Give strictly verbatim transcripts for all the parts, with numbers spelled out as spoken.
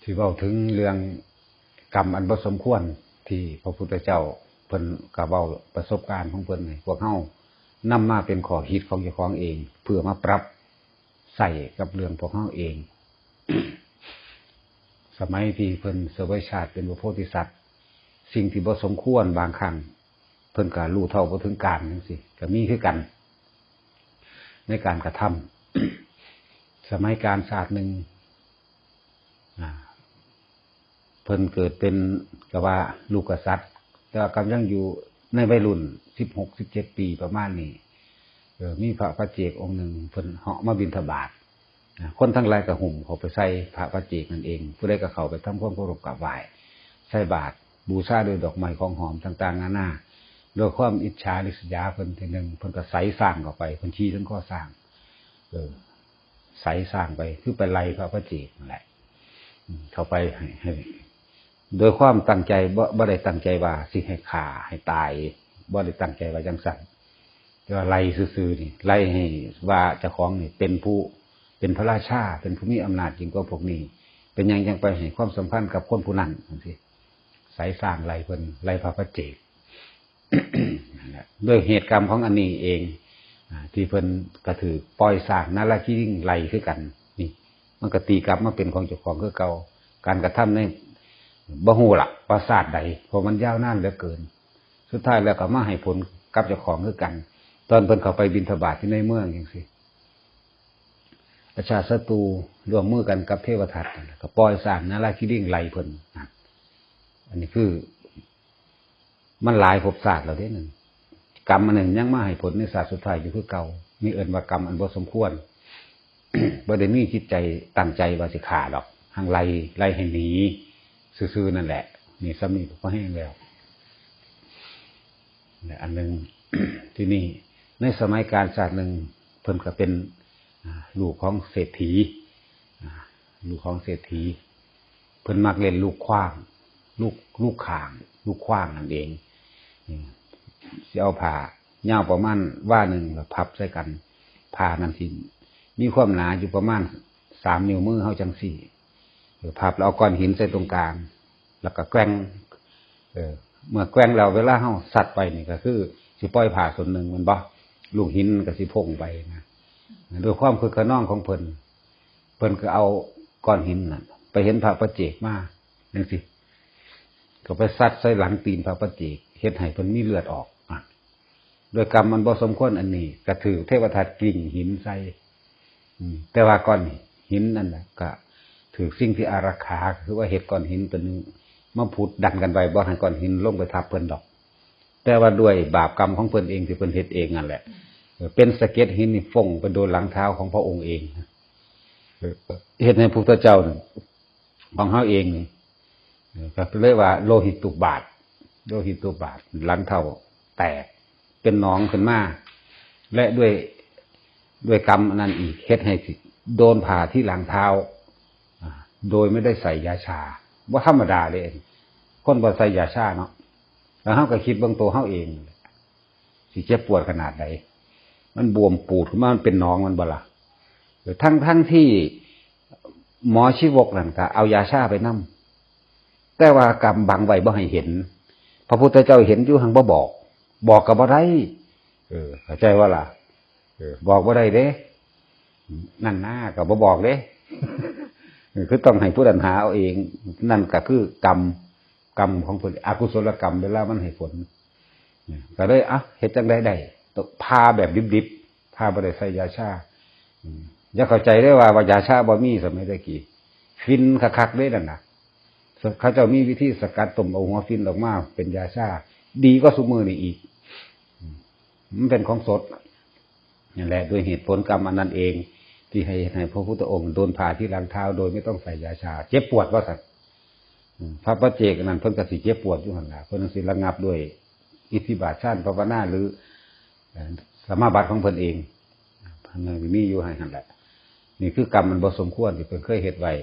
สิเว้าถึงเรื่องกรรมอันบ่สมควร ที่พระพุทธเจ้าเพิ่นก็เว้าประสบการณ์ของเพิ่นให้พวกเฮานำมาเป็นข้อคิดของเจ้าของเอง เพื่อมาปรับใช้กับเรื่องพวกเฮาเอง สมัยที่เพิ่นเสวยชาติเป็นพระโพธิสัตว์ สิ่งที่บ่สมควรบางครั้ง เพิ่นก็รู้เท่าบ่ถึงการจังซี้ ก็มีคือกัน ในการกระทำ สมัยกาลชาติหนึ่ง อ่า เพิ่นเกิดเป็น ก็ว่าลูกกษัตริย์ แต่ว่ากำลังอยู่ในวัยรุ่น สิบหก สิบเจ็ด ปีประมาณนี้ เออ มีพระปัจเจกองค์หนึ่ง เพิ่นเหาะมาบิณฑบาต อ่า คนทั้งหลายก็หุ้มเข้าไปใส่พระปัจเจกนั่นเอง ผู้ใดก็เข้าไปทำความเคารพกราบไหว้ ใส่บาตร บูชาด้วยดอกไม้ของหอมต่างๆนานา ด้วยความอิจฉาริษยาเพิ่นทีหนึ่ง เพิ่นก็ไสช้างเข้าไป เพิ่นขี่เทิงคอช้าง เออ ไสช้างไป คือไปไล่พระปัจเจกนั่นแหละ อืม เข้าไปให้ ให้ โดยความตั้งใจ บ่ บ่ได้ตั้งใจว่าสิให้ฆ่าให้ตาย บ่ได้ตั้งใจว่าจังซั่น แต่ว่าไล่ซื่อๆนี่ ไล่ให้ว่าเจ้าของนี่เป็นผู้ เป็นพระราชา เป็นผู้มีอำนาจยิ่งกว่าพวกนี้ เป็นหยังจังไปให้ความสำคัญกับคนผู้นั้นจังซี้ ไสช้างไล่เพิ่น ไล่พระปัจเจก นั่นแหละ ด้วยเหตุกรรมของอันนี้เอง อ่า ที่เพิ่นกระถือปล่อยช้างนาลาคิริงไล่คือกัน นี่ มันก็ตีกลับมาเป็นของเจ้าของคือเก่า การกระทำใน บ่ฮู้ล่ะว่าชาติใด เพราะมันยาวนานเหลือเกิน สุดท้ายแล้วก็มาให้ผลกับเจ้าของคือกัน ตอนเพิ่นเข้าไปบิณฑบาตอยู่ในเมืองจังซี้ อาชาติศัตรูร่วมมือกันกับเทวทัตนั่นแหละ ก็ปล่อยช้างนาลาคิริงไล่เพิ่น นั่น อันนี้คือ มันหลายภพชาติแล้วเด้นั่น กรรมอันนั้นยังมาให้ผลในชาติสุดท้ายอยู่คือเก่า นี่เอิ้นว่ากรรมอันบ่สมควร บ่ได้มีจิตใจตั้งใจว่าสิฆ่าดอก หั้งไล่ ไล่ให้หนีซื่อๆนั่นแหละ นี่ส่ำนี้ก็พอแฮงแล้ว และอันหนึ่ง ที่นี่ ในสมัยกาลชาติหนึ่ง เพิ่นก็เป็น อ่า ลูกของเศรษฐี อ่า ลูกของเศรษฐี เพิ่นมักเล่นลูกขว้าง ลูก ลูกข่าง ลูกขว้างนั่นเอง อืม สิเอาผ้ายาวประมาณวาหนึ่งแล้วพับใส่กัน ผ้านั่นสิมีความหนาอยู่ประมาณสามนิ้วมือเฮาจังซี้ เออ พับแล้วเอาก้อนหินใส่ตรงกลาง แล้วก็แกว่ง เออ เมื่อแกว่งแล้วเวลาเฮาซัดไปนี่ก็คือสิปล่อยผ้าส่วนหนึ่งแม่นบ่ ลูกหินมันก็สิพ่งไปนะ ด้วยความคึกคะนองของเพิ่น เพิ่นก็เอาก้อนหินนั่นไปเห็นพระปัจเจกมาจังซี้ ก็ไปซัดใส่หลังตีนพระปัจเจก เฮ็ดให้เพิ่นมีเลือดออก อ่ะ ด้วยกรรมมันบ่สมควรอันนี้ ก็ถืกเทวทัตกลิ้งหินใส่ อืม แต่ว่าก้อนหินนั่นน่ะ ก็ถืกสิ่งที่อารักขา ก็คือว่าเฮ็ดก้อนหินตัวหนึ่งมาผุดดันกันไว้ บ่ให้ก้อนหินลงไปทับเพิ่นดอก แต่ว่าด้วยบาปกรรมของเพิ่นเองที่เพิ่นเฮ็ดเองนั่นแหละ เออ เป็นสะเก็ดหินนี่ฟงไปโดนหลังเท้าของพระองค์เอง เออ เฮ็ดให้พระพุทธเจ้านี่ ของเฮาเองนี่ เออ ก็เรียกว่าโลหิตุบาท โลหิตุบาท หลังเท้าแตก เป็นหนองขึ้นมา และด้วย ด้วยกรรมอันนั้นอีก เฮ็ดให้สิโดนผ่าที่หลังเท้า อ่า โดยไม่ได้ใส่ยาชา บ่ธรรมดาเด้ คนบ่ใส่ยาชาเนาะ แล้วเฮาก็คิดเบิ่งตัวเฮาเอง สิเจ็บปวดขนาดใด มันบวมปูดขึ้นมา มันเป็นหนองมันบ่ล่ะ เออ ทั้ง ทั้งที่หมอชีวกนั่นก็เอายาชาไปนำ แต่ว่ากำบังไว้บ่ให้เห็น พระพุทธเจ้าเห็นอยู่หั้งบ่บอก บอกก็บ่ได้ เออ เข้าใจบ่ล่ะ เออ บอกบ่ได้เด้ นั่นนะ ก็บ่บอกเด้ เออ คือต้องให้ผู้นั้นหาเอาเอง นั่นก็คือกรรม กรรมของเพิ่น อกุศลกรรมเวลามันให้ผล เนี่ย ก็เลย อ่ะ เฮ็ดจั่งใดได้ ต้องผ่าแบบดิบๆ ผ่าบ่ได้ใส่ยาชา อืม อย่าเข้าใจได้ว่า ว่ายาชาบ่มีสมัยตะกี้ ฝิ่นคักๆเด้นั่นน่ะ เขาเจ้ามีวิธีสกัดต้มเอาหัวฝิ่นออกมาเป็นยาชา ดีกว่าซุมื้อนี้อีก อืม มันเป็นของสด นั่นแหละ ด้วยเหตุผลกรรมอันนั้นเอง ที่ให้ ให้พระพุทธองค์โดนผ่าที่หลังเท้าโดยไม่ต้องใส่ยาชา เจ็บปวดว่าซั่น อืม พระปัจเจกนั้นเพิ่นก็สิเจ็บปวดอยู่หั่นล่ะ เพิ่นสิระงับด้วยอิทธิบาทฌานภาวนาหรือ เอ่อ สมาบัติของเพิ่นเอง มันมีอยู่ให้หั่นแหละ นี่คือกรรมมันบ่สมควรที่เพิ่นเคยเฮ็ดไว้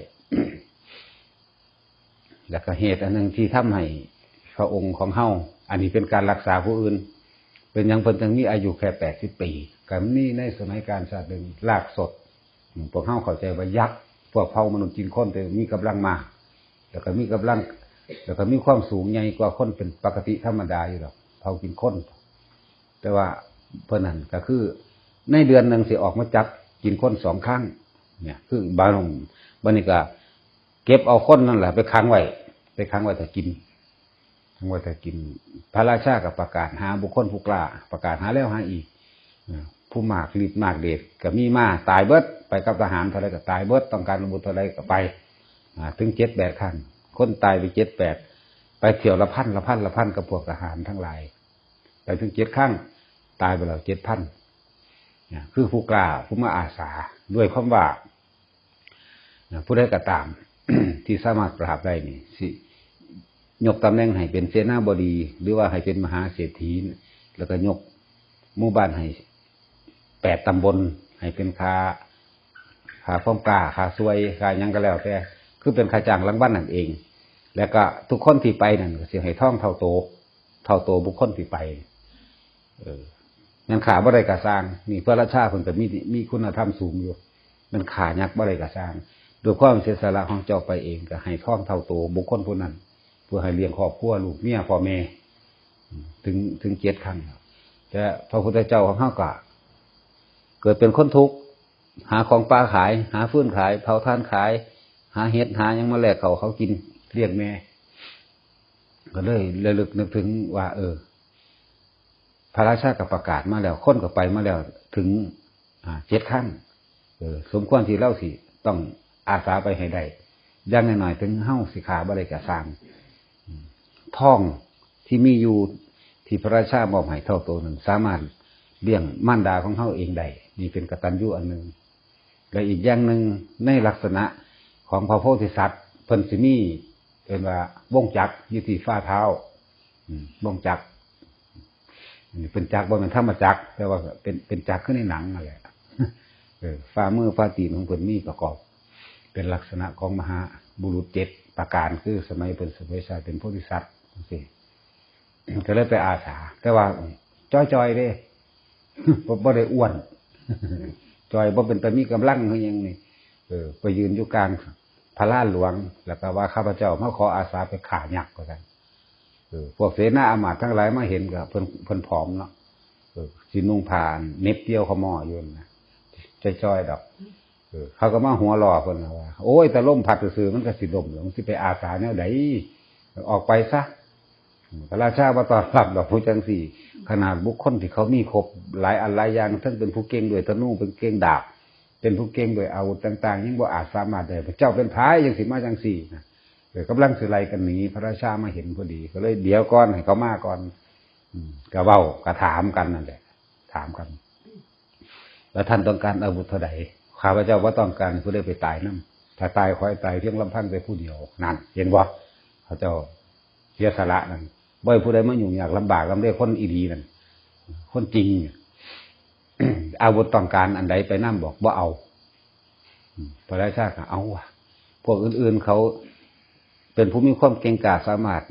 แล้วก็เหตุอันหนึ่งที่ทำให้พระองค์ของเฮา อันนี้เป็นการรักษาผู้อื่น เป็นหยังเพิ่นจึงมีอายุแค่แปดสิบปี ก็มีในสมัยกาลชาติหนึ่ง รากสด อืม พวกเฮาเข้าใจว่ายักษ์ พวกเผ่ามนุษย์กินคน แต่มีกำลังมาก แล้วก็มีกำลัง แล้วก็มีความสูงใหญ่กว่าคนเป็นปกติธรรมดาอยู่ดอก เฒ่ากินคน แต่ว่าเพิ่นนั่นก็คือ ในเดือนหนึ่งสิออกมาจับกินคนสองครั้ง เนี่ย คือบาง บัดนี้ก็เก็บเอาคนนั่นแหละไปขังไว้ ไปขังไว้ถ้ากิน ขังไว้ถ้ากิน พระราชาก็ประกาศหาบุคคลผู้กล้า ประกาศหาแล้วหาอีก อ่า ผู้มากฤทธิ์มากเดชก็มีมา ตายเบิด ไปกับทหารเท่าใดก็ตายเบิด ต้องการอาวุธเท่าใดก็ไป อ่า ถึงเจ็ดแปดครั้ง คนตายไปเจ็ดแปด ไปเที่ยวละพันละพันละพันกับพวกทหารทั้งหลาย ไปถึงเจ็ดครั้ง ตายไปแล้วเจ็ดพัน เนี่ย คือผู้กล้า ผู้มาอาสา ด้วยความว่า นะ ผู้ใดก็ตาม ที่สามารถปราบได้นี่ สิยกตำแหน่งให้เป็นเสนาบดี หรือว่าให้เป็นมหาเศรษฐี แล้วก็ยกหมู่บ้านให้แปดตำบล ให้เป็นค่า ค่าฟ้องกล้า ค่าซวย ค่าหยังก็แล้วแต่ คือเป็นค่าจ้างรางวัลนั่นเอง แล้วก็ทุกคนที่ไปนั่นก็สิให้ทองเท่าโต เท่าโตบุคคลที่ไป เออ แม่นฆ่าบ่ได้ก็ซ่าง นี่พระราชาเพิ่นก็มี มีคุณธรรมสูงอยู่ แม่นฆ่ายักษ์บ่ได้ก็ซ่าง ด้วยความเสียสละของเจ้าไปเอง ก็ให้ทองเท่าโตบุคคลผู้นั้น เพื่อให้เลี้ยงครอบครัว ลูกเมีย พ่อแม่ อืม ถึง ถึงเจ็ดครั้ง แต่พระพุทธเจ้าของเฮาก็ เกิดเป็นคนทุกข์ หาของป่าขาย หาฟืนขาย เผาถ่านขาย หาเห็ด หาหยังมาแลกข้าวเขากิน เลี้ยงแม่ ก็เลยระลึกนึกถึงว่า เออ พระราชาก็ประกาศมาแล้ว คนก็ไปมาแล้ว ถึง อ่า เจ็ดครั้ง เออ สมควรที่เราสิต้องอาสาไปให้ได้ อย่างน้อยๆ ถึงเฮาสิฆ่าบ่ได้ก็ซ่าง อืม ทองที่มีอยู่ ที่พระราชามอบให้เท่าโตหนึ่ง สามารถเลี้ยงมารดาของเฮาเองได้ นี่เป็นกตัญญูอันหนึ่ง และอีกอย่างหนึ่ง ในลักษณะของพระโพธิสัตว์ เพิ่นสิมี เอิ้นว่าวงจักรอยู่ที่ฝ่าเท้า อืม วงจักร อันนี้เป็นจักร บ่แม่นธรรมจักร แต่ว่าเป็น เป็นจักรคือในหนังนั่นแหละ เออ ฝ่ามือฝ่าตีนของเพิ่นมีประกอบ เป็นลักษณะของมหาบุรุษเจ็ดประการ คือสมัยเพิ่นเสวยชาติเป็นโพธิสัตว์จังซี่ ก็เลยไปอาสา แต่ว่าจ่อยๆ เด้ บ่ บ่ได้อ้วน จ่อย บ่เป็นตามีกำลังคือหยังนี่ เออ ไปยืนอยู่กลางพระลานหลวง แล้วก็ว่า "ข้าพเจ้ามาขออาสาไปฆ่ายักษ์" ว่าซั่น เออ พวกเสนาอามาตย์ทั้งหลายมาเห็นก็ เพิ่น เพิ่นผอมเนาะ เออ สินุ่งผ้าเหน็บเตียวขะหม้ออยู่นะ จ่อยๆ ดอก เออ เขาก็มาหัวล้อเพิ่นว่า "โอ้ย แต่ลมพัดซื่อๆ มันก็สิล้มแล้ว มันสิไปอาสาแนวใด ออกไปซะ" พระราชาบ่ต้อนรับดอกผู้จังซี่ ขนาดบุคคลที่เขามีครบหลายอันหลายอย่าง ทั้งเป็นผู้เก่งด้วยธนู เป็นเก่งดาบ เป็นผู้เก่งด้วยอาวุธต่างๆ ยังบ่อาจสามารถได้ เจ้าเป็นไผจังสิมาจังซี่นะ เออ กำลังสิไล่กันหนี พระราชามาเห็นพอดี ก็เลย "เดี๋ยวก่อน ให้เขามาก่อน" อืม ก็เว้า ก็ถามกันนั่นแหละ ถามกัน "แล้วท่านต้องการอาวุธเท่าใด" "ข้าพเจ้าบ่ต้องการผู้ใดไปตายนำ ถ้าตายขอให้ตายเพียงลำพังแต่ผู้เดียว" นั่น เห็นบ่ เขาเจ้าเสียสละนั่น บ่ให้ผู้ใดมายุ่งยากลำบากนำเด้ คนอีหลีนั่น คนจริง "อาวุธต้องการอันใดไปนำ" บอก "บ่เอา" อืม พระราชาก็ "เอาวะ พวกอื่นๆ เขาเป็นผู้มีความเก่งกล้าสามารถ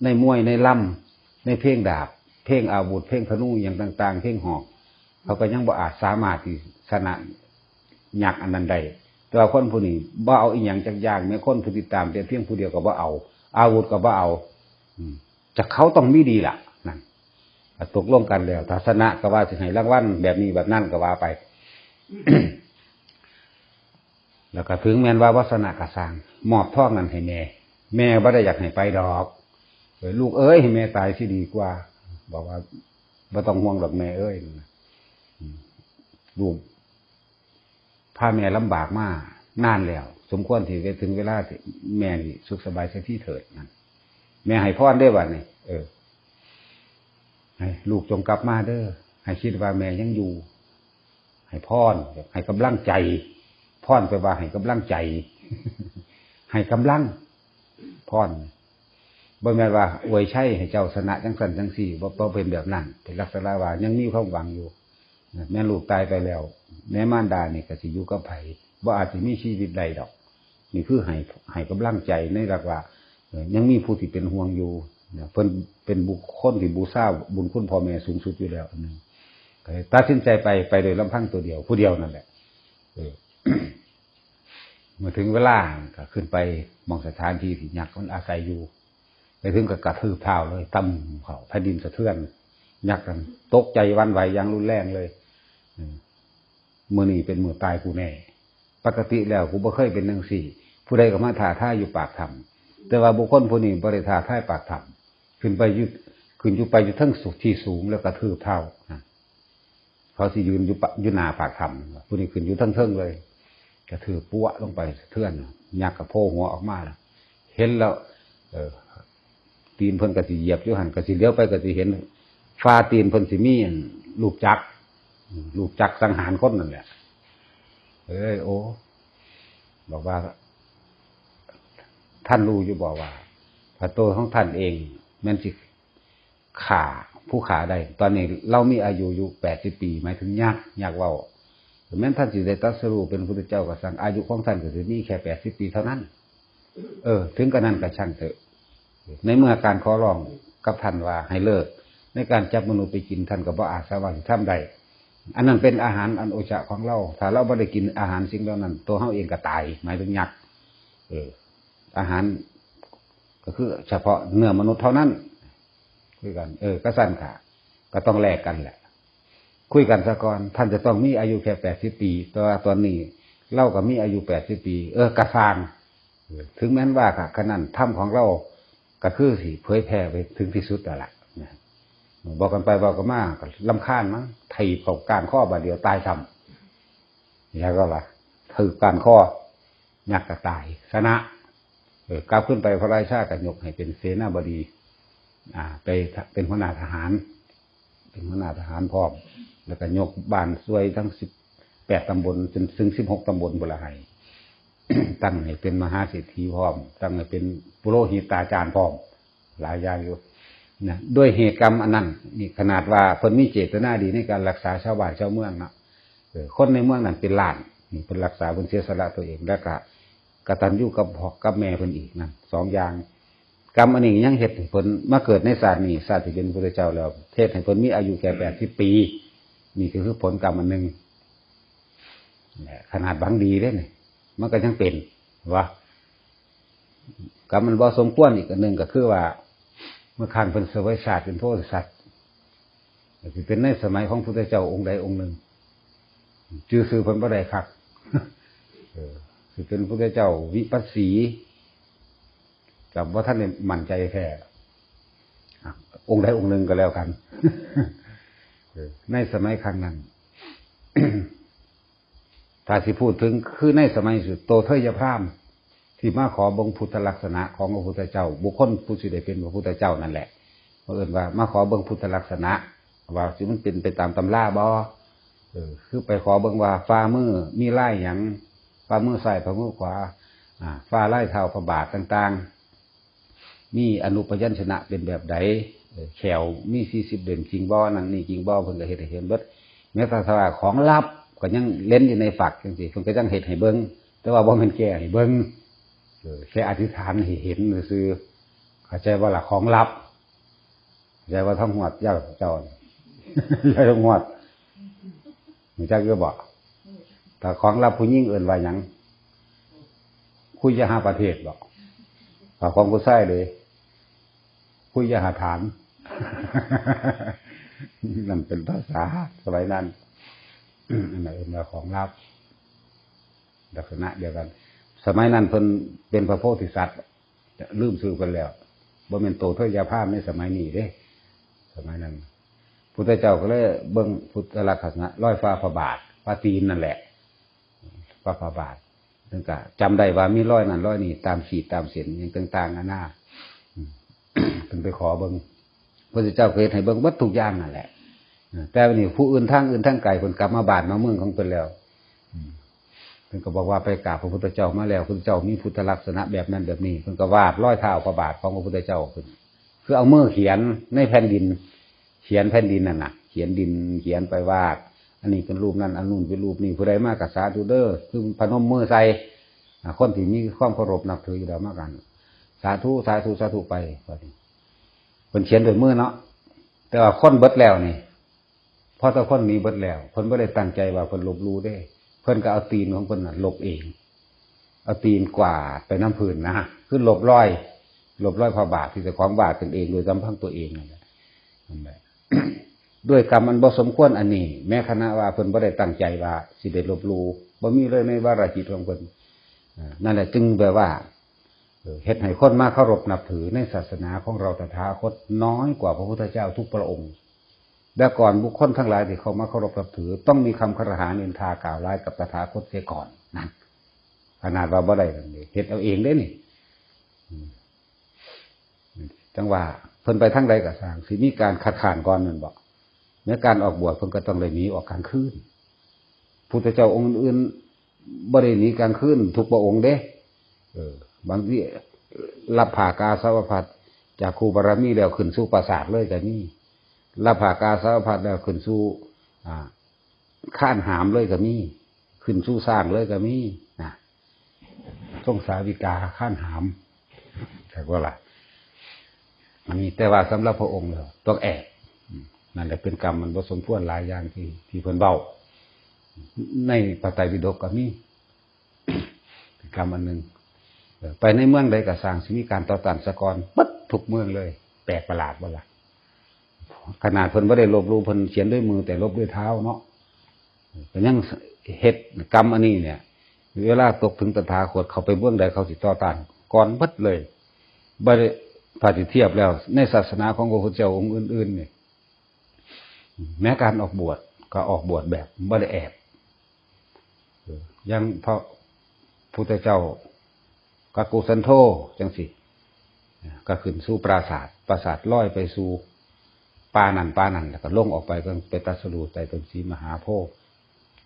ในมวย ในลำ ในเพลงดาบ เพลงอาวุธ เพลงธนู อย่างต่างๆ เพลงหอก เขาก็ยังบ่อาจสามารถที่ชนะยักษ์อันนั้นได้ แต่ว่าคนผู้นี้บ่เอาอีหยังจักอย่าง แม้คนผู้ติดตามแต่เพียงผู้เดียวก็บ่เอา อาวุธก็บ่เอา อืม จะเขาต้องมีดีล่ะ นั่น ก็ตกลงกันแล้ว ถ้าชนะก็ว่าสิให้รางวัลแบบนี้แบบนั้นก็ว่าไป แล้วก็ถึงแม้นว่าบ่ชนะก็ซ่าง มอบทองนั้นให้แม่ แม่บ่ได้อยากให้ไปดอก "เอ้ย ลูกเอ้ย ให้แม่ตายสิดีกว่า" บอกว่า "บ่ต้องห่วงดอกแม่เอ้ย" อืม "ลูกพาแม่ลำบากมานานแล้ว สมควรที่จะถึงเวลาที่แม่นี่สุขสบายเสียทีเถิด" นั่น แม่ให้พรเด้บัดนี้ เออ "ให้ลูกจงกลับมาเด้อ ให้คิดว่าแม่ยังอยู่" ให้พร ให้กำลังใจ พรแปลว่าให้กำลังใจ ให้กำลัง พร บ่แม่นว่าอวยชัยให้เจ้าชนะจังซั่นจังซี่ บ่ บ่เป็นแบบนั้น เป็นลักษณะว่ายังมีความหวังอยู่ แม่ลูกตายไปแล้ว แม่มารดานี่ก็สิอยู่กับไผ บ่อาจสิมีชีวิตได้ดอก นี่คือให้ ให้กำลังใจในหลักว่า เอ่อ ยังมีผู้ที่เป็นห่วงอยู่นะ เพิ่นเป็นบุคคลที่บูชาบุญคุณพ่อแม่สูงสุดอยู่แล้วอันหนึ่ง ก็เลยตัดสินใจไป ไปโดยลำพังตัวเดียว ผู้เดียวนั่นแหละ เออ เมื่อถึงเวลาก็ขึ้นไปหม่องสถานที่ที่ยักษ์มันอาศัยอยู่ ไปถึงก็กระทืบเท้าเลย ตั้มเข้า แผ่นดินสะเทือน ยักษ์นั้นตกใจหวั่นไหวอย่างรุนแรงเลย อืม มื้อนี้เป็นมื้อตายกูแน่ ปกติแล้วกูบ่เคยเป็นจั่งซี้ ผู้ใดก็มาท้าทายอยู่ปากถ้ำ แต่ว่าบุคคลผู้นี้บ่ได้ท้าทายปากถ้ำ ขึ้นไปอยู่ ขึ้นอยู่ไปอยู่เทิงสุดที่สูงแล้วกระทืบเท้านะ เขาสิยืนอยู่ปะ อยู่หน้าปากถ้ำ ผู้นี้ขึ้นอยู่เทิงๆเลย กระทืบปัวะลงไปสะเทือน ยักษ์ก็โผล่หัวออกมาแล้ว เห็นแล้ว เออ ตีนเพิ่นก็สิเหยียบอยู่หั่น ก็สิเลี้ยวไปก็สิเห็น ฝ่าตีนเพิ่นสิมีอันลูกจักร ลูกจักรสังหารคนนั่นแหละ เอ้ย โอ้ บอกว่า ท่านรู้อยู่บ่ว่า พระตัวของท่านเองแม่นสิ ฆ่าผู้ฆ่าได้ ตอนนี้เรามีอายุอยู่แปดสิบปี หมายถึงยักษ์ ยักษ์เว้า แม้นท่านสิได้ตรัสรู้เป็นพุทธเจ้าก็สั่ง อายุของท่านก็สิมีแค่แปดสิบปีเท่านั้น เออ ถึงกระนั้นก็ช่างเถอะ ในเมื่อการขอร้องกับท่านว่าให้เลิก ในการจับมนุษย์ไปกิน ท่านก็บ่อาจสามารถสิทำได้ อันนั้นเป็นอาหารอันโอชะของเรา ถ้าเราบ่ได้กินอาหารสิ่งเหล่านั้น ตัวเฮาเองก็ตาย หมายถึงยักษ์ เออ อาหารก็คือเฉพาะเนื้อมนุษย์เท่านั้น คุยกัน เออ ก็สั่นค่ะ ก็ต้องแลกกันแหละ คุยกันซะก่อน ท่านจะต้องมีอายุแค่แปดสิบปี แต่ว่าตอนนี้เราก็มีอายุแปดสิบปี เออ กะซ่าง เออ ถึงแม้นว่าค่ะ ขนาดธรรมของเราก็คือสิเผยแผ่ไปถึงที่สุดแล้วล่ะนะ บอกกันไปบอกกันมาก็รำคาญมั้ง ถีบเข้าก้านคอบาดเดียวตายซ้ำ แล้วก็ว่า ถีบก้านคอ ยักษ์ก็ตาย ชนะ เออ กลับขึ้นไปพระราชาก็ยกให้เป็นเสนาบดี อ่า ไปเป็นหัวหน้าทหาร เป็นหัวหน้าทหารพร้อม แล้วก็ยกบ้านช่วยทั้งสิบแปดตำบล จนถึงสิบหกตำบลพุ้นละให้ ตั้งให้เป็นมหาเศรษฐีพร้อม ตั้งให้เป็นปุโรหิตาจารย์พร้อม หลายอย่างอยู่นะ ด้วยเหตุกรรมอันนั้น นี่ขนาดว่าเพิ่นมีเจตนาดีในการรักษาชาวบ้านชาวเมืองนะ เออ คนในเมืองนั้นเป็นล้าน นี่เพิ่นรักษา เพิ่นเสียสละตัวเอง แล้วก็กตัญญูกับพ่อกับแม่เพิ่นอีกนั่น สองอย่าง กรรมอันนี้ยังเฮ็ดให้เพิ่นมาเกิดในชาตินี้ ชาติที่เป็นพระพุทธเจ้าแล้ว เฮ็ดให้เพิ่นมีอายุแค่แปดสิบปี นี่ก็คือผลกรรมอันหนึ่ง ขนาดหวังดีเด้นี่ มันก็ยังเป็น วะ กรรมมันบ่สมควรอีกอันหนึ่งก็คือว่า เมื่อครั้งเพิ่นเสวยชาติเป็นพระโพธิสัตว์ ก็สิเป็นในสมัยของพุทธเจ้าองค์ใดองค์หนึ่ง ชื่อชื่อเพิ่นบ่ได้คัก เออ สิเป็นพุทธเจ้าวิปัสสี กับว่าท่านได้มั่นใจแท้ อ่ะ องค์ใดองค์หนึ่งก็แล้วกัน เออ ในสมัยครั้งนั้น ถ้าสิพูดถึงคือในสมัยสุดโตเทยพราหมณ์ ที่มาขอเบิ่งพุทธลักษณะของพระพุทธเจ้า บุคคลผู้สิได้เป็นพระพุทธเจ้านั่นแหละ เพิ่นว่ามาขอเบิ่งพุทธลักษณะ ว่าสิมันเป็นไปตามตำราบ่ เออ คือไปขอเบิ่งว่าฝ่ามือมีลายหยัง ฝ่ามือซ้าย ฝ่ามือขวา อ่า ฝ่าลายเท้าพระบาทต่างๆ มีอนุพยัญชนะเป็นแบบใด เออ แข้วมีสี่สิบเล่มจริงบ่ นั่นนี่จริงบ่ เพิ่นก็เฮ็ดให้เห็นเบิด แม้แต่ว่าของลับก็ยังเล่นอยู่ในฝักจังซี่ เพิ่นก็ยังเฮ็ดให้เบิ่ง แต่ว่าบ่แม่นแก้ให้เบิ่ง เออ แค่อธิษฐานให้เห็นซื่อๆ เข้าใจบ่ล่ะ ของลับ เข้าใจบ่ ทองหวด เจ้า เจ้า ยายทองหวด รู้จักอยู่บ่ ถ้าของลับผู้หญิงเอิ้นว่าหยัง คุยยะหาประเทศบ่ ถ้าของผู้ชายเด้ คุยยะหาฐาน นั่นเป็นภาษาสมัยนั้น อันนั้นเอิ้นว่าของลับ ลักษณะเดียวกัน สมัยนั้นเพิ่นเป็นพระโพธิสัตว์ ลืมชื่อเพิ่นแล้ว บ่แม่นโตเทยพราหมณ์ในสมัยนี้เด้ สมัยนั้น พุทธเจ้าก็เลยเบิ่งพุทธลักษณะ รอยฝ่าพระบาท ฝ่าตีนนั่นแหละ ฝ่าพระบาท เพิ่นก็จำได้ว่ามีรอยนั่นรอยนี้ ตามขีดตามเส้นหยังต่างๆนานา อืม เพิ่นไปขอเบิ่ง พุทธเจ้าก็เฮ็ดให้เบิ่งเบิดทุกอย่างนั่นแหละ แต่วันนี้ผู้อื่นทางอื่นทางไกลเพิ่นกลับมาบ้านมาเมืองของเพิ่นแล้ว อืม เพิ่นก็บอกว่าไปกราบพระพุทธเจ้ามาแล้ว พุทธเจ้ามีพุทธลักษณะแบบนั้นแบบนี้ เพิ่นก็วาดรอยเท้าพระบาทของพระพุทธเจ้าขึ้น คือเอามือเขียนในแผ่นดิน เขียนแผ่นดินนั่นน่ะ เขียนดิน เขียนไปวาด อันนี้เป็นรูปนั่น อันนู้นเป็นรูปนี่ ผู้ใดมาก็สาธุเด้อ คือพนมมือใส่ อ่า คนที่มีความเคารพนับถืออยู่แล้วมากัน สาธุ สาธุ สาธุไป ว่านี่ เพิ่นเขียนด้วยมือเนาะ แต่ว่าคนเบิดแล้วนี่ พอแต่คนหนีเบิดแล้ว เพิ่นบ่ได้ตั้งใจว่าเพิ่นลบหลู่เด้ เพิ่นก็เอาตีนของเพิ่นน่ะลบเอง เอาตีนกวาดไปนำพื้นนะ คือลบรอย ลบรอยพระบาทที่เจ้าของวาดขึ้นเองโดยลำพังตัวเองนั่นแหละ นั่นแหละ ด้วยกรรมอันบ่สมควรอันนี้ แม้ขณะว่าเพิ่นบ่ได้ตั้งใจว่าสิได้ลบหลู่ บ่มีเลยในวาระจิตของเพิ่น อ่า นั่นแหละจึงแบบว่า เออ เฮ็ดให้คนมาเคารพนับถือในศาสนาของเราตถาคตน้อยกว่าพระพุทธเจ้าทุกพระองค์ และก่อนบุคคลทั้งหลายที่เข้ามาเคารพนับถือ ต้องมีคำคารหานินทากล่าวร้ายกับตถาคตเสียก่อน นั่น ขนาดว่าบ่ได้นั่นเด้ เฮ็ดเอาเองเด้นี่ อืม จังว่าเพิ่นไปทางใดก็ซ่าง สิมีการคัดค้านก่อนแม่นบ่ ในการออกบวชเพิ่นก็ต้องได้หนีออกกลางคืน พุทธเจ้าองค์อื่นๆบ่ได้หนีกลางคืนทุกพระองค์เด้ เออ บางทีรับผ้ากาสาวพัสตร์จากครูบารมีแล้วขึ้นสู่ปราสาทเลยก็มี รับผ้ากาสาวพัสตร์แล้วขึ้นสู่ อ่า คานหามเลยก็มี ขึ้นสู่ซ่างเลยก็มีนะ ทรงสาวิกาคานหาม เข้าใจบ่ล่ะ อันนี้แต่ว่าสำหรับพระองค์แล้วต้องแอบ อืม นั่นแหละเป็นกรรมมันบ่สมควรหลายอย่างที่ ที่เพิ่นเว้า ในพระไตรปิฎกก็มี เป็นกรรมอันหนึ่ง เออ ไปในเมืองใดก็ซ่าง สิมีการต่อต้านสะก่อน เบิดทุกเมืองเลย แปลกประหลาดบ่ล่ะ ขนาดเพิ่นบ่ได้ลบหลู่ เพิ่นเขียนด้วยมือแต่ลบด้วยเท้าเนาะ ก็ยังเฮ็ดกรรมอันนี้เนี่ย เวลาตกถึงตถาคต เข้าไปเมืองใดเขาสิต่อต้านก่อนเบิดเลย บ่ได้ ถ้าสิเทียบแล้ว ในศาสนาของพระพุทธเจ้าองค์อื่นๆนี่ แม้การออกบวชก็ออกบวชแบบบ่ได้แอบ เออ อย่างพระพุทธเจ้ากักกุสันโธจังซี่ ก็ขึ้นสู่ปราสาท ปราสาทลอยไปสู่ป่านั่นป่านั่น แล้วก็ลงออกไป ก็ไปตรัสรู้ใต้ต้นสีมหาโพธิ์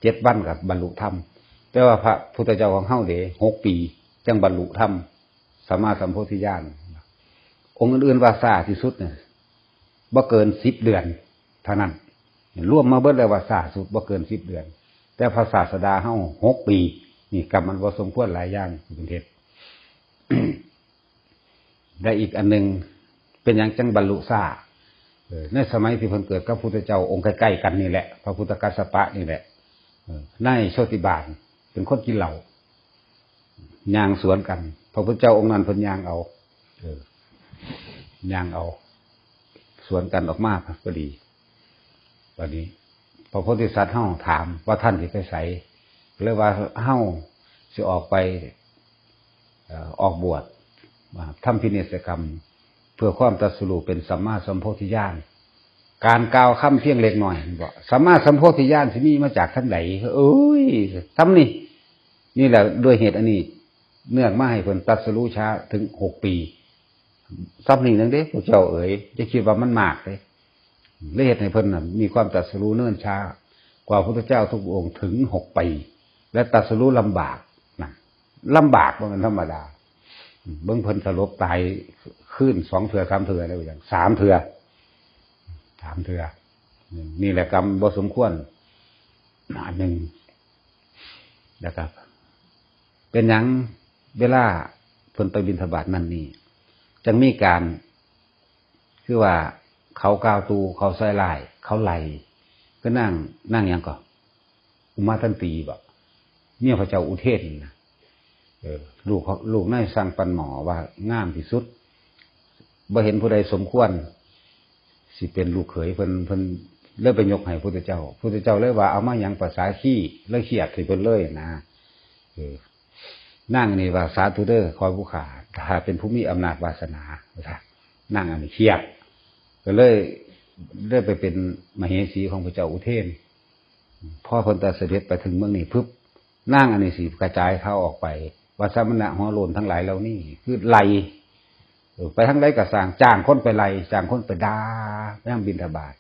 เจ็ดวันก็บรรลุธรรม แต่ว่าพระพุทธเจ้าของเฮาเด้ หกปี จังบรรลุธรรม สัมมาสัมโพธิญาณ องค์อื่นๆว่าช้าที่สุดเนี่ย บ่เกินสิบเดือนเท่านั้น รวมมาเบิดแล้วว่าช้าสุดบ่เกินสิบเดือน แต่พระศาสดาเฮาหกปี นี่กรรมมันบ่สมควรหลายอย่างที่เพิ่นเฮ็ด และอีกอันหนึ่ง เป็นหยังจังบรรลุช้า เออ ในสมัยที่เพิ่นเกิดกับพุทธเจ้าองค์ใกล้ๆกันนี่แหละ พระพุทธกัสสปะนี่แหละ เออ นายโชติบาลเป็นคนกินเหล้า ย่างสวนกัน พระพุทธเจ้าองค์นั้นเพิ่นย่างเอา เออ ย่างเอา สวนกันออกมาพอดี บัดนี้ พระโพธิสัตว์เฮาถามว่าท่านสิไปไส เลยว่าเฮาสิออกไป เอ่อ ออกบวช อ่า ทำพิเนศกรรม เพื่อความตรัสรู้เป็นสัมมาสัมโพธิญาณ การกล่าวคำเพียงเล็กน้อย บอกสัมมาสัมโพธิญาณสิมีมาจากทางใด เอ้ย ทำนี่ นี่แหละ ด้วยเหตุอันนี้ เนื่องมาให้เพิ่นตรัสรู้ช้าถึงหกปี ซ้ำนี่หนึ่งเด้ พวกเจ้าเอ๋ย จะคิดว่ามันมากเด้ เลยเฮ็ดให้เพิ่นน่ะมีความตรัสรู้เนิ่นช้า กว่าพระพุทธเจ้าทุกองค์ถึงหกปี และตรัสรู้ลำบากนะ ลำบากบ่แม่นธรรมดา เบิ่งเพิ่นสลบตายคืนสองเทื่อสามเทื่อแล้ว อย่างสามเทื่อ สามเทื่อ นี่แหละกรรมบ่สมควร อันหนึ่ง แล้วก็ เป็นหยังเวลาเพิ่นไปบิณฑบาตนั่นนี่ จังมีการ คือว่าเขากล่าวตู่ เขาใส่ร้าย เขาไล่ คือนาง นางหยังก่อ อุมาทันตีบ่ เมียพระเจ้าอุเทนนะ เออ ลูกเขา ลูกนายสั่งปันหมอว่างามที่สุด บ่เห็นผู้ใดสมควร สิเป็นลูกเขยเพิ่น เพิ่นเลยไปยกให้พุทธเจ้า พุทธเจ้าเลยว่าเอามาหยังภาษาขี้ เลยเขียดให้เพิ่นเลยนะ เออ นางนี่ว่าสาธุเด้อ ขอผู้ข้า ถ้าเป็นผู้มีอำนาจวาสนา ว่าซะ นางอันนี้เขียด ก็เลย ได้ไปเป็นมเหสีของพระเจ้าอุเทน พอเพิ่นตรัสเสด็จไปถึงเมืองนี้ปุ๊บ นางอันนี้สิกระจายข่าวออกไป ว่าสมณะหัวโล้นทั้งหลายเหล่านี้คือไล่ เออ ไปทางใดก็ซ่าง จ้างคนไปไล่ จ้างคนไปด่า ไปนำบิณฑบาต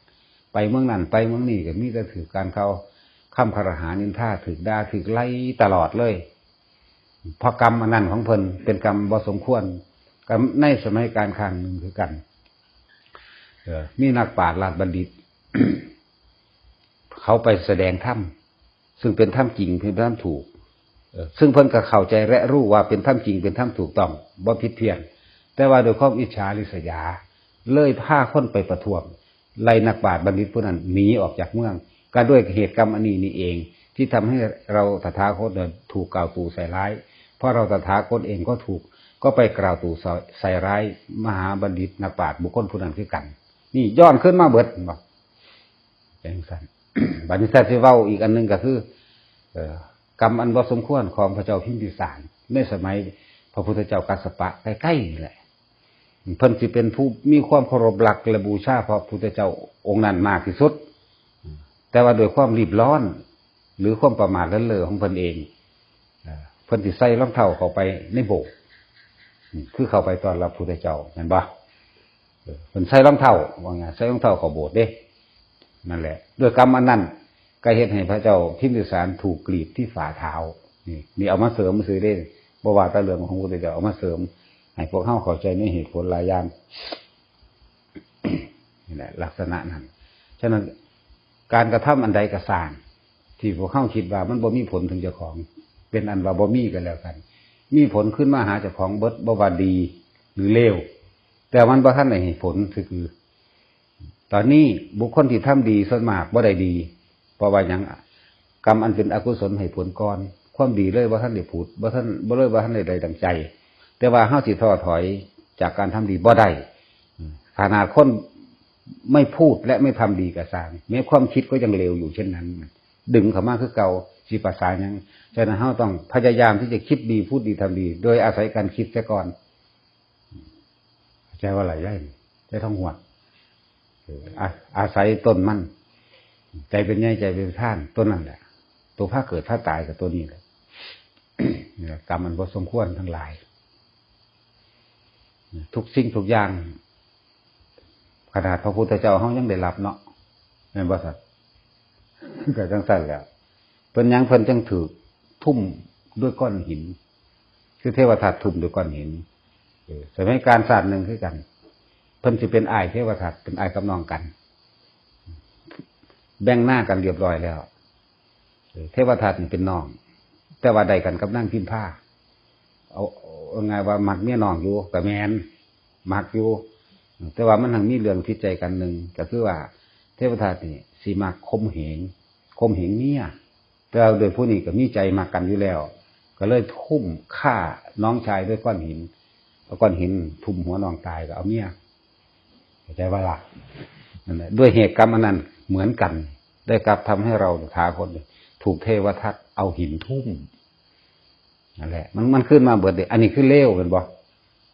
ไปเมืองนั้น ไปเมืองนี้ก็มีแต่ถืกการเขา คำคารหานินทา ถืกด่า ถืกไล่ตลอดเลย เพราะกรรมอันนั้นของเพิ่นเป็นกรรมบ่สมควร กรรมในสมัยกาลครั้งหนึ่งคือกัน เออ มีนักปราชญ์ราชบัณฑิต เขาไปแสดงธรรม ซึ่งเป็นธรรมจริง เป็นธรรมถูก เออ ซึ่งเพิ่นก็เข้าใจและรู้ว่าเป็นธรรมจริง เป็นธรรมถูกต้อง บ่ผิดเพี้ยน แต่ว่าด้วยความอิจฉาริษยา เลยพาคนไปประท้วง ไล่นักปราชญ์บัณฑิตผู้นั้นหนีออกจากเมือง ก็ด้วยเหตุกรรมอันนี้นี่เอง ที่ทำให้เราตถาคตเนี่ยถูกกล่าวตู่ใส่ร้าย เพราะเราตถาคตเองก็ถูก ก็ไปกล่าวตู่ใส่ร้ายมหาบัณฑิตนักปราชญ์บุคคลผู้นั้นคือกัน นี่ย้อนขึ้นมาเบิดบ่ เป็นซั่น บัดนี้ถ้าสิเว้าอีกอันหนึ่งก็คือ เอ่อ กรรมอันบ่สมควรของพระเจ้าพิมพิสาร ในสมัยพระพุทธเจ้ากัสสปะใกล้ๆนี่แหละ เพิ่นสิเป็นผู้มีความเคารพรักและบูชาพระพุทธเจ้าองค์นั้นมากที่สุด แต่ว่าด้วยความรีบร้อน หรือความประมาทเลินเล่อของเพิ่นเอง เอ่อ เพิ่นสิใส่รองเท้าเข้าไปในโบสถ์ อืม คือเข้าไปต้อนรับพุทธเจ้า แม่นบ่ เออ เพิ่นใส่รองเท้า ว่าไง ใส่รองเท้าเข้าโบสถ์เด้ นั่นแหละ ด้วยกรรมอันนั้น ก็เฮ็ดให้พระเจ้าพิมพิสารถูกกรีดที่ฝ่าเท้า นี่ นี่เอามาเสริมซื่อเด้ บ่ว่าแต่เรื่องของพระพุทธเจ้า เอามาเสริม ให้พวกเฮาเข้าใจในเหตุผลหลายอย่าง นี่แหละ ลักษณะนั้น ฉะนั้น การกระทำอันใดก็ซ่าง ที่พวกเฮาคิดว่ามันบ่มีผลถึงเจ้าของ เป็นอันว่าบ่มีก็แล้วกัน มีผลขึ้นมาหาเจ้าของเบิด บ่ว่าดีหรือเลว แต่มันบ่ทันได้ให้ผล คือ ตอนนี้บุคคลที่ทำดีส่วนมากบ่ได้ดี เพราะว่าหยัง กรรมอันเป็นอกุศลให้ผลก่อน ความดีเลยบ่ทันได้ผุด บ่ทัน บ่เลยบ่ทันได้ได้ดังใจ แต่ว่าเฮาสิท้อถอยจากการทำดีบ่ได้ ขนาดคนไม่พูดและไม่ทำดีก็ซ่าง แม้ความคิดก็ยังเลวอยู่เช่นนั้น ดึงเข้ามาคือเก่า สิประสานหยัง ฉะนั้นเฮาต้องพยายามที่จะคิดดี พูดดี ทำดี โดยอาศัยการคิดซะก่อน เข้าใจว่าหลายอย่าง ใจท้องหวด เออ อา อาศัยต้นมัน ใจเป็นใย ใจเป็นท่าน ต้นนั่นแหละ ตัวพาเกิดพาตายกับตัวนี้แหละ นี่แหละ กรรมมันบ่สมควรทั้งหลาย ทุกสิ่งทุกอย่าง ขนาดพระพุทธเจ้าเฮายังได้รับเนาะ แม่นบ่สัตว์ ก็จังซั่นแหละ เพิ่นหยังเพิ่นจังถูกทุ่มด้วยก้อนหิน คือเทวทัตทุ่มด้วยก้อนหิน เออ สมัยการชาติหนึ่งคือกัน เพิ่นสิเป็นอ้ายเทวทัต เป็นอ้ายกับน้องกัน แบ่งหน้ากันเรียบร้อยแล้ว เออ เทวทัตนี่เป็นน้อง แต่ว่าได้กันกับนางพิมพา เอา เอาง่ายว่ามักเมียน้องอยู่ ก็แม่น มักอยู่ แต่ว่ามันหังมีเรื่องผิดใจกันหนึ่ง ก็คือว่าเทวทัตนี่สิมักข่มเหง ข่มเหงเมีย แต่ว่าโดยผู้นี้ก็มีใจมักกันอยู่แล้ว ก็เลยทุ่มฆ่าน้องชายด้วยก้อนหิน เอาก้อนหินทุ่มหัวน้องตายก็เอาเมีย เข้าใจว่าล่ะ นั่นแหละ ด้วยเหตุกรรมอันนั้นเหมือนกัน ได้กลับทำให้เราถาคตถูกเทวทัตเอาหินทุ่ม นั่นแหละ มัน มันขึ้นมาเบิดเลย อันนี้คือเลว แม่นบ่